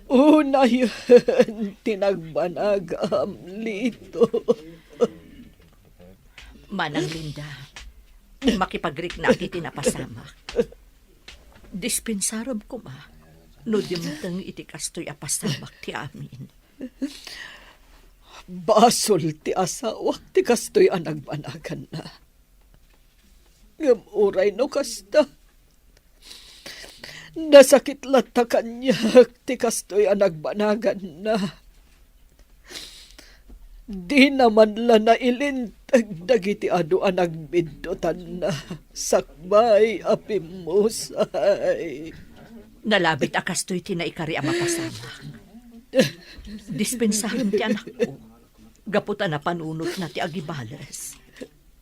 Unayen ti nagbanagam, Lito. Manang Linda, makipagriknak iti napasamak. Dispensarem koma no dimteng iti kastoy a pasamak ti amin. Basol ti asawak ti kastoy a nagbanaganna. Ngem uray no kasta, nasakit latta kaniak ti kastoy a nagbanaganna. Dina man la nailinteg dagiti adu a nagbiddutanna sakbay a pimmusay. Nalabit a kastoy ti naikari a mapasamak. Dispensarem ti anakko, gapu ta napanunotna ti agibales.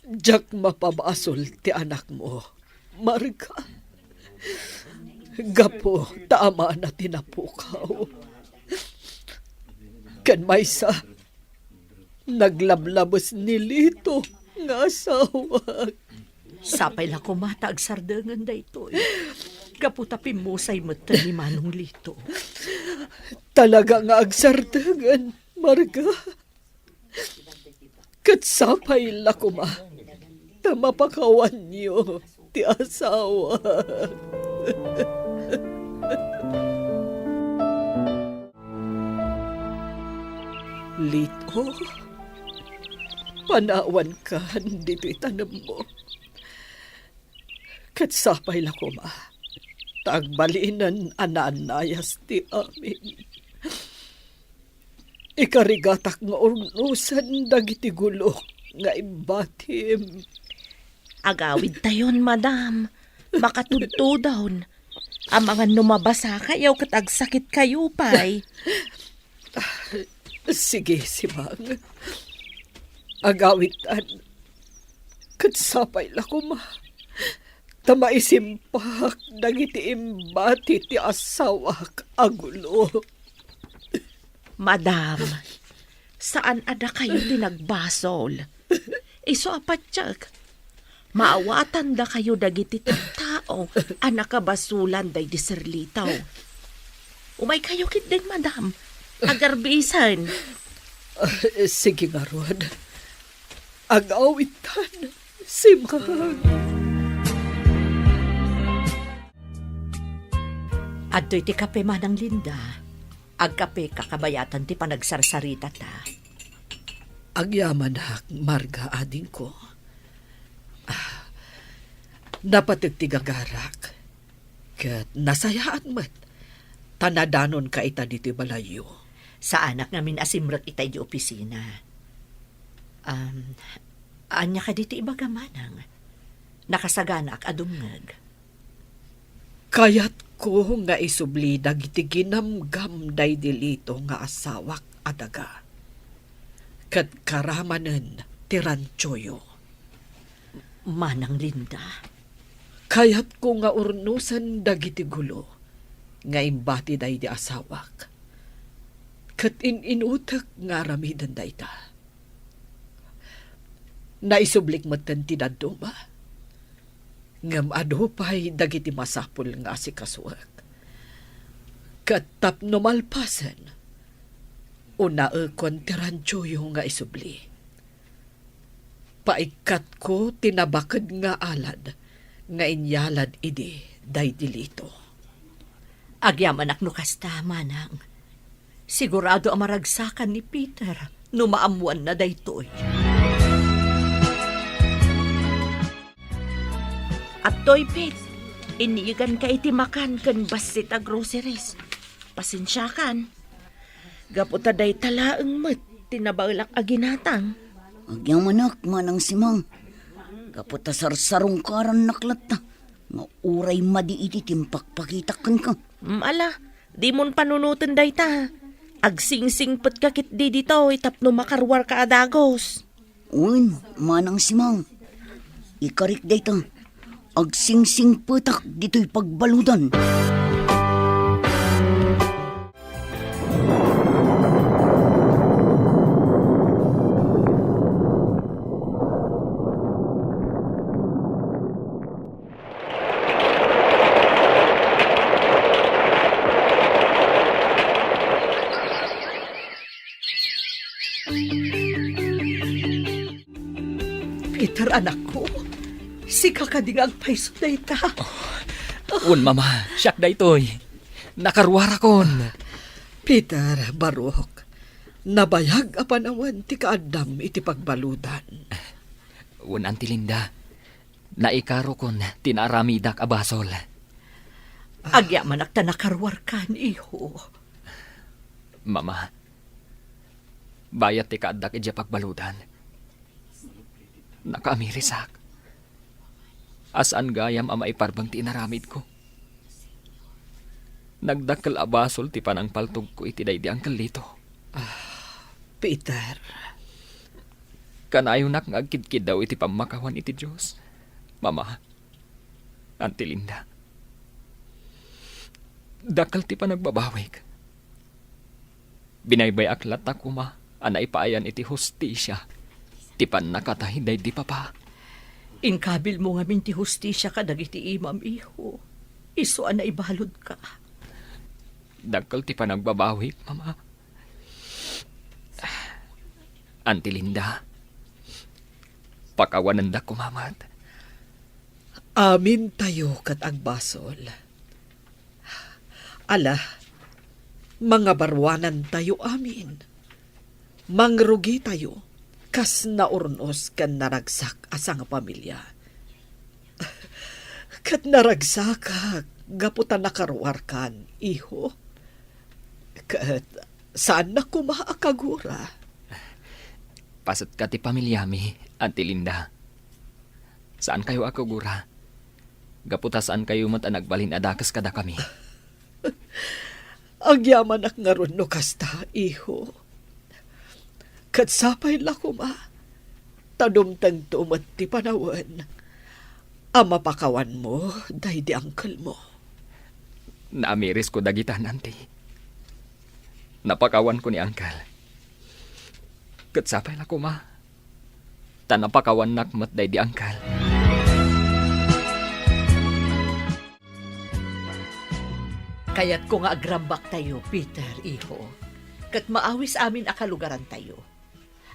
Diak mapabasol ti anakmo, Marga. Gapu ta amana ti napukaw. Ken maysa, naglablabes ni Lito nga asawak. Sapay la koma ta agsardengen daytoy. Gapu ta pimmusay metten ni Manong Lito. Talaga nga agsardengen, Marga. Ket sapay la koma ta mapakawanyo ti asawa. Lito, panawankan ditoy tanemmo. Ket sapay la koma ta agbalinen a naannayas ti amin. Ikarigatak nga urnosen dagiti gulok nga imbatim. Agawidtayon, madam. Makatudtudon. Amangan no mabasakayo ket agsakitkayo pay. Sige, Simang. Agawidtan. Ket sapay la koma ta maisimpak dagiti imbati ti asawak a gulo. Madam, saan a dakayo ti nagbasol. Isu a patiek, maawatandakayo dagiti tattao a nakabasolan daydi Sir Lito. Umaykayo ketdin, madam. Agarbisen. Ah, sige ngarud. Agawidtan, Simang. Adtoy ti kape, Manang Linda. Agkapeka kabayatan ti panagsarsarita ta. Agyamanak, Marga, adingko. Ah, napateg ti gagarak. Ket nasayaat met ta nadanonka ita ditoy balayyo. Saanak ngamin a simrek ita idiay opisina. Um, ania kadi ti ibagam, Manang? Nakasaganaak a dumngeg. Kayatko nga isubli dagiti ginamgam daydi Lito nga asawak a daga, ket karamanen ti rantioyo. Manang Linda. Kayatko nga urnosen dagiti gulo nga imbati daydi asawak, ket in-inutek nga aramiden dayta. Naisublik metten ti dadduma. Ngem adu pay dagiti masapul nga asikasuek. Ket tapno malpasen, unaekon ti rantioyo nga isubli. Paikkatko ti nabaked nga alad nga inyalad idi daydi Lito. Agyamanak no kasta, Manang. Sigurado a maragsakan ni Peter no maammoanna daytoy. Adtoy, Pete, inniganka iti makan ken bassit a groceries. Pasensiakan. Gapu ta dayta laeng met ti nabaelak a ginatang. Agyamanak, Manang Simang. Gapu ta sarsarungkarannak latta nga uray madi iti timpakpakitak kenka. Mm, ala, dimon panunoten dayta. Agsingsingpetka ketdi ditoy tapno makaruarka a dagus. Wen, Manang Simang. Ikarik dayta. Agsingsingpetak ditoy pagbaludan. Ter, anakko, sika kadi nga agpayso dayta? Wen, Mama, siak daytoy. Nakaruarakon. Peter, Barok, nabayag a panawen ti kaaddam iti pagbaludan. Wen, Auntie Linda, naikarokon ti naaramidak a basol. Agyamanak ta nakaruarkan, iho. Mama, bayat ti kaaddak idiay pagbaludan, nakaamirisak a saan gayam a maiparbeng ti inaramidko. Nagdakkel a basol ti panangpaltogko iti daydi Uncle Lito. Peter. Kanayonak nga agkidkiddaw iti pammakawan iti Dios, Mama, Auntie Linda. Dakkel ti panagbabawik. Binaybay-ak latta koma a naipaayan iti hustisia ti pannakatay daydi Papa. Inkabilmo ngamin ti hustisia kadagiti imam, iho. Isu a naibaludka. Dakkel ti panagbabawik, Mama. Auntie Linda, pakawanendak koma met. Amintayo ket agbasol. Ala, mangabaruanantayo amin. Mangrugitayo kas naurnos ken naragsak a sangapamilia. Ket naragsakak gapu ta nakaruarkan, iho. Ket saannak koma a kagura. Pasetka ti pamiliami, Auntie Linda. Saankayo a kagura. Gapu ta saankayo met a nagbalin a dakes kadakami. Agyamanak ngarud no kasta, iho. Ket sapay la koma ta dumtengto met ti panawen a mapakawanmo daydi angkelmo. Naamirisko dagita, Auntie. Napakawanko ni Uncle. Ket sapay la koma ta napakawannak met daydi Uncle. Kayatko nga agrambaktayo, Peter, iho, ket maawis amin a kalugarantayo.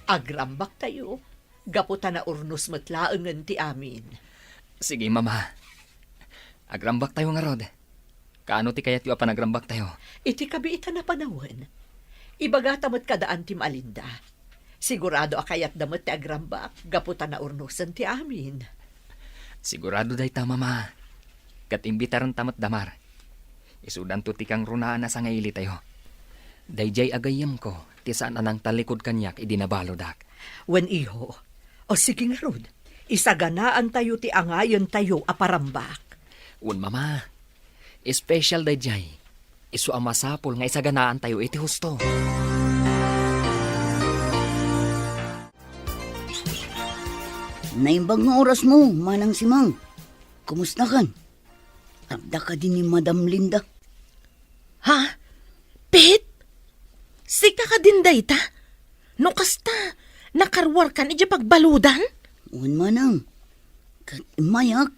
Agrambaktayo gapu ta naurnos met laengen ti amin. Sige, Mama. Agrambaktayo ngarud. Kaano ti kayatyo a panagrambaktayo? Iti kabiitan a panawen, ibagata met kada Auntie Malinda. Sigurado a kayatda met ti agrambak gapu ta naurnosen ti amin. Sigurado dayta, Mama. Ket imbitarenta met da, Mar. Isudanto ti kangrunaan a sangailitayo. Daydiay a gayyemko ti saan a nangtallikud kaniak idi nabaludak. Wen, iho. O sige ngarud, isaganaantayo ti angayentayo a parambak. Wen, Mama. Espesyal daydiay. Isu a masapul nga isaganaantayo iti husto. Naimbag nga orasmo, Manang Simang. Kumustakan? Adda kadi ni Madam Linda? Ha? Pete? Sika kadin dayta? No kasta, nakaruarkan idiay pagbaludan? Wen, Manang. Ket immayak,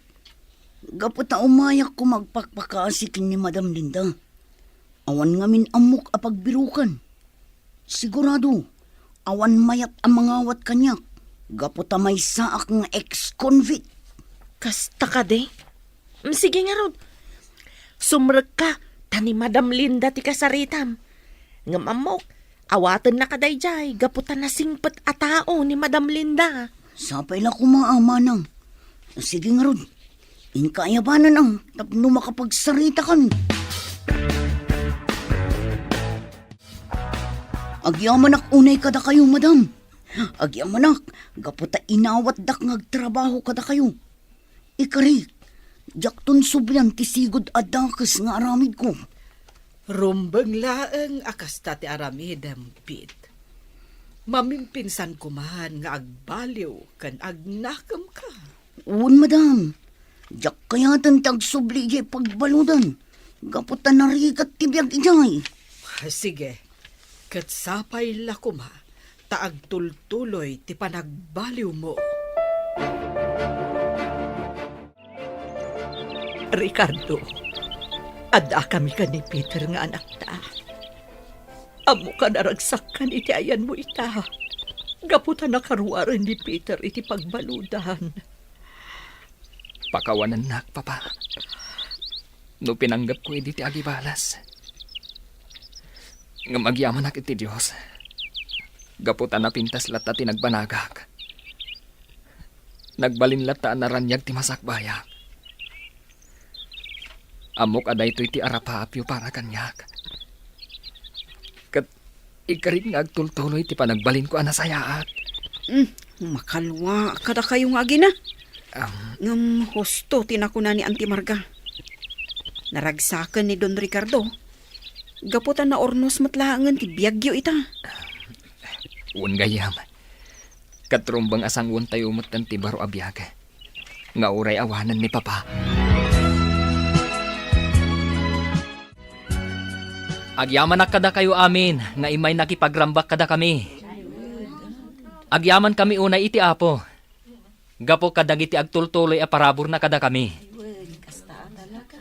gapu ta umayak koma agpakpakaasi ken ni Madam Linda. Awan ngamin ammok a pagbirokan. Sigurado, awan mayat a mangawat kaniak gapu ta maysaak nga ex-convict. Kasta kadi? Mm, sige ngarud. Sumrekka, ta ni Madam Linda ti kasaritam. Ngem ammok, awatennaka daydiay gapu ta nasingpet a tao ni Madam Linda. Sapay la koma a, Manang. Sige ngarud, inka ayabanan a tapno makapagsaritaka. Agyamanak unay kadakayo, Madam. Agyamanak, gapu ta inawatdak nga agtrabaho kadakayo. Ikari, diakton sublian ti sigud a dakes nga aramidko. Rumbeng laeng a kasta ti aramidem, Pete. Mamimpinsan koman nga agbaliw ken agnakemka. Wen, Madam. Diak kayaten ti agsubli idiay pagbaludan gapu ta narigat ti biag idiay. Sige, ket sapay la koma ta agtultuloy ti panagbaliwmo. Ricardo, addakami ken ni Peter nga anakta. Ammoka, naragsakkan iti ayanmo ita. gapu ta nakaruaren ni Peter iti pagbaludan. Pakawanennak, Papa, no pinanggepko idi ti agibales. Ngem agyamanak iti Dios, gapu ta napintas latta ti nagbanagak. Nagbalin latta a naraniag ti masakbayak. Ammok a daytoy ti arapaapyo para kaniak. Ket ikarik nga agtultuloy ti panagbalinko a nasayaat. Hmm, makalwa kadakayo nga agina. Am. Ngem husto ti nakuna ni Auntie Marga. Naragsaken ni Don Ricardo. Gapu ta naurnos met laengen ti biagyo ita. Wen gayyem. Ket rumbeng a sanguentayo metten ti baro a biag nga uray awanen ni Papa. Agyamanak kadakayo amin nga immay nakipagrambak kadakami. Agyamankami unay iti Apo, gapu kadagiti agtultuloy a paraburna kadakami.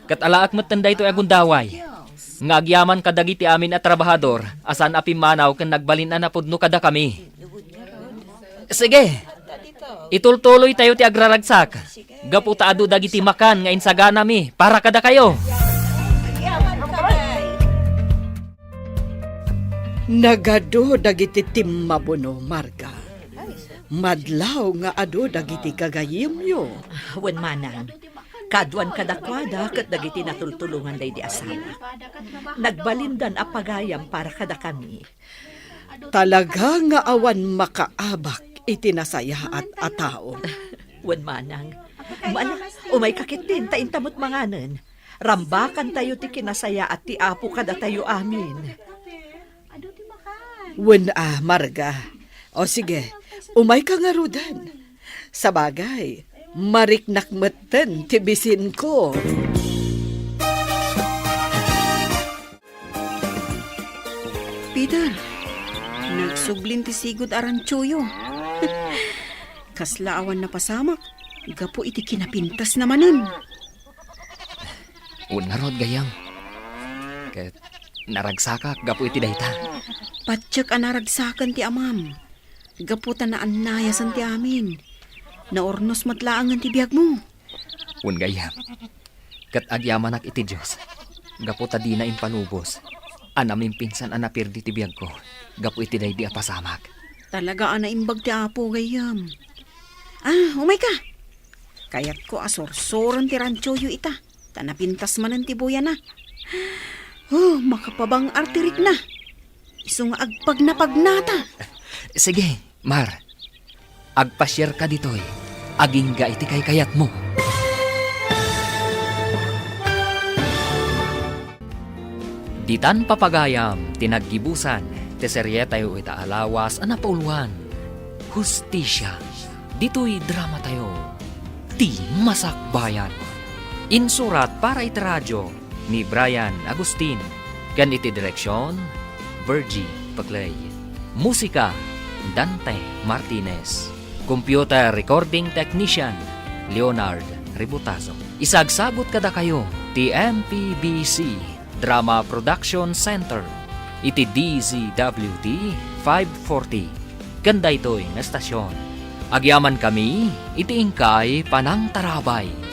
Ket alaek metten daytoy a gundaway, nga agyaman kadagiti amin a trabahador a saan a pimmanaw ken nagbalin a napudno kadakami. Sige, itultuloytayo ti agraragsak, gapu ta adu dagiti makan nga insaganami para kadakayo. Nagadu dagiti timmabuno, Marga. Madlaw nga adu dagiti gagayyemyo. Wen manang, kaaduan kadakuada ket dagiti natultulongan daydi asawa. Nagbalindan a pagayam para kadakami. Talaga nga awan makaabak iti nasayaat a tao. Wen manang, mala, umayka ketdin ta inta met manganen. Rambakantayo ti kinasayaat ti Apo kadatayo amin. Wen a, Marga. O sige, umayka ngaruden. Sabagay, mariknak metten ti bisinko. Peter, nagsublin ti sigud a rantsoyo. Kasla awan napasamak, gapu iti kinapintasna manen. Wen ngarud, gayyem. Ket naragsakak gapu iti dayta. Patiek a naragsaken ti amam. Gapu ta naannayasen ti amin. Naurnos met laengen ti biagmo. Wen gayyem. Ket agyamanak iti Dios, gapu ta dina impalubos a namimpinsan a napirdi ti biagko gapu iti daydi a pasamak. Talaga a naimbag ti Apo, gayyem. Ah, umayka. Kayatko a sursuren ti rantsoyo ita, ta napintas manen ti buyana. Oh, makapabang-ar ti rikna. Isu nga agpagnapagnata. Sige, Mar. Agpasiarka ditoy. Agingga iti kaykayatmo. Ditan papagayam ti naggibusan ti serietayo ita a lawas a napauluan, Hustisia. Ditoy dramatayo, Ti Masakbayan. Insurat para iti radio ni Brian Agustin, ken iti direksion, Virgie Paclay. Musika, Dante Martinez. Computer recording technician, Leonard Ributazo. Isagsagut kadakayo ti M P B C Drama Production Center iti D Z W T five forty. Ken daytoy nga estasion, agyamankami iti inkay panangtarabay.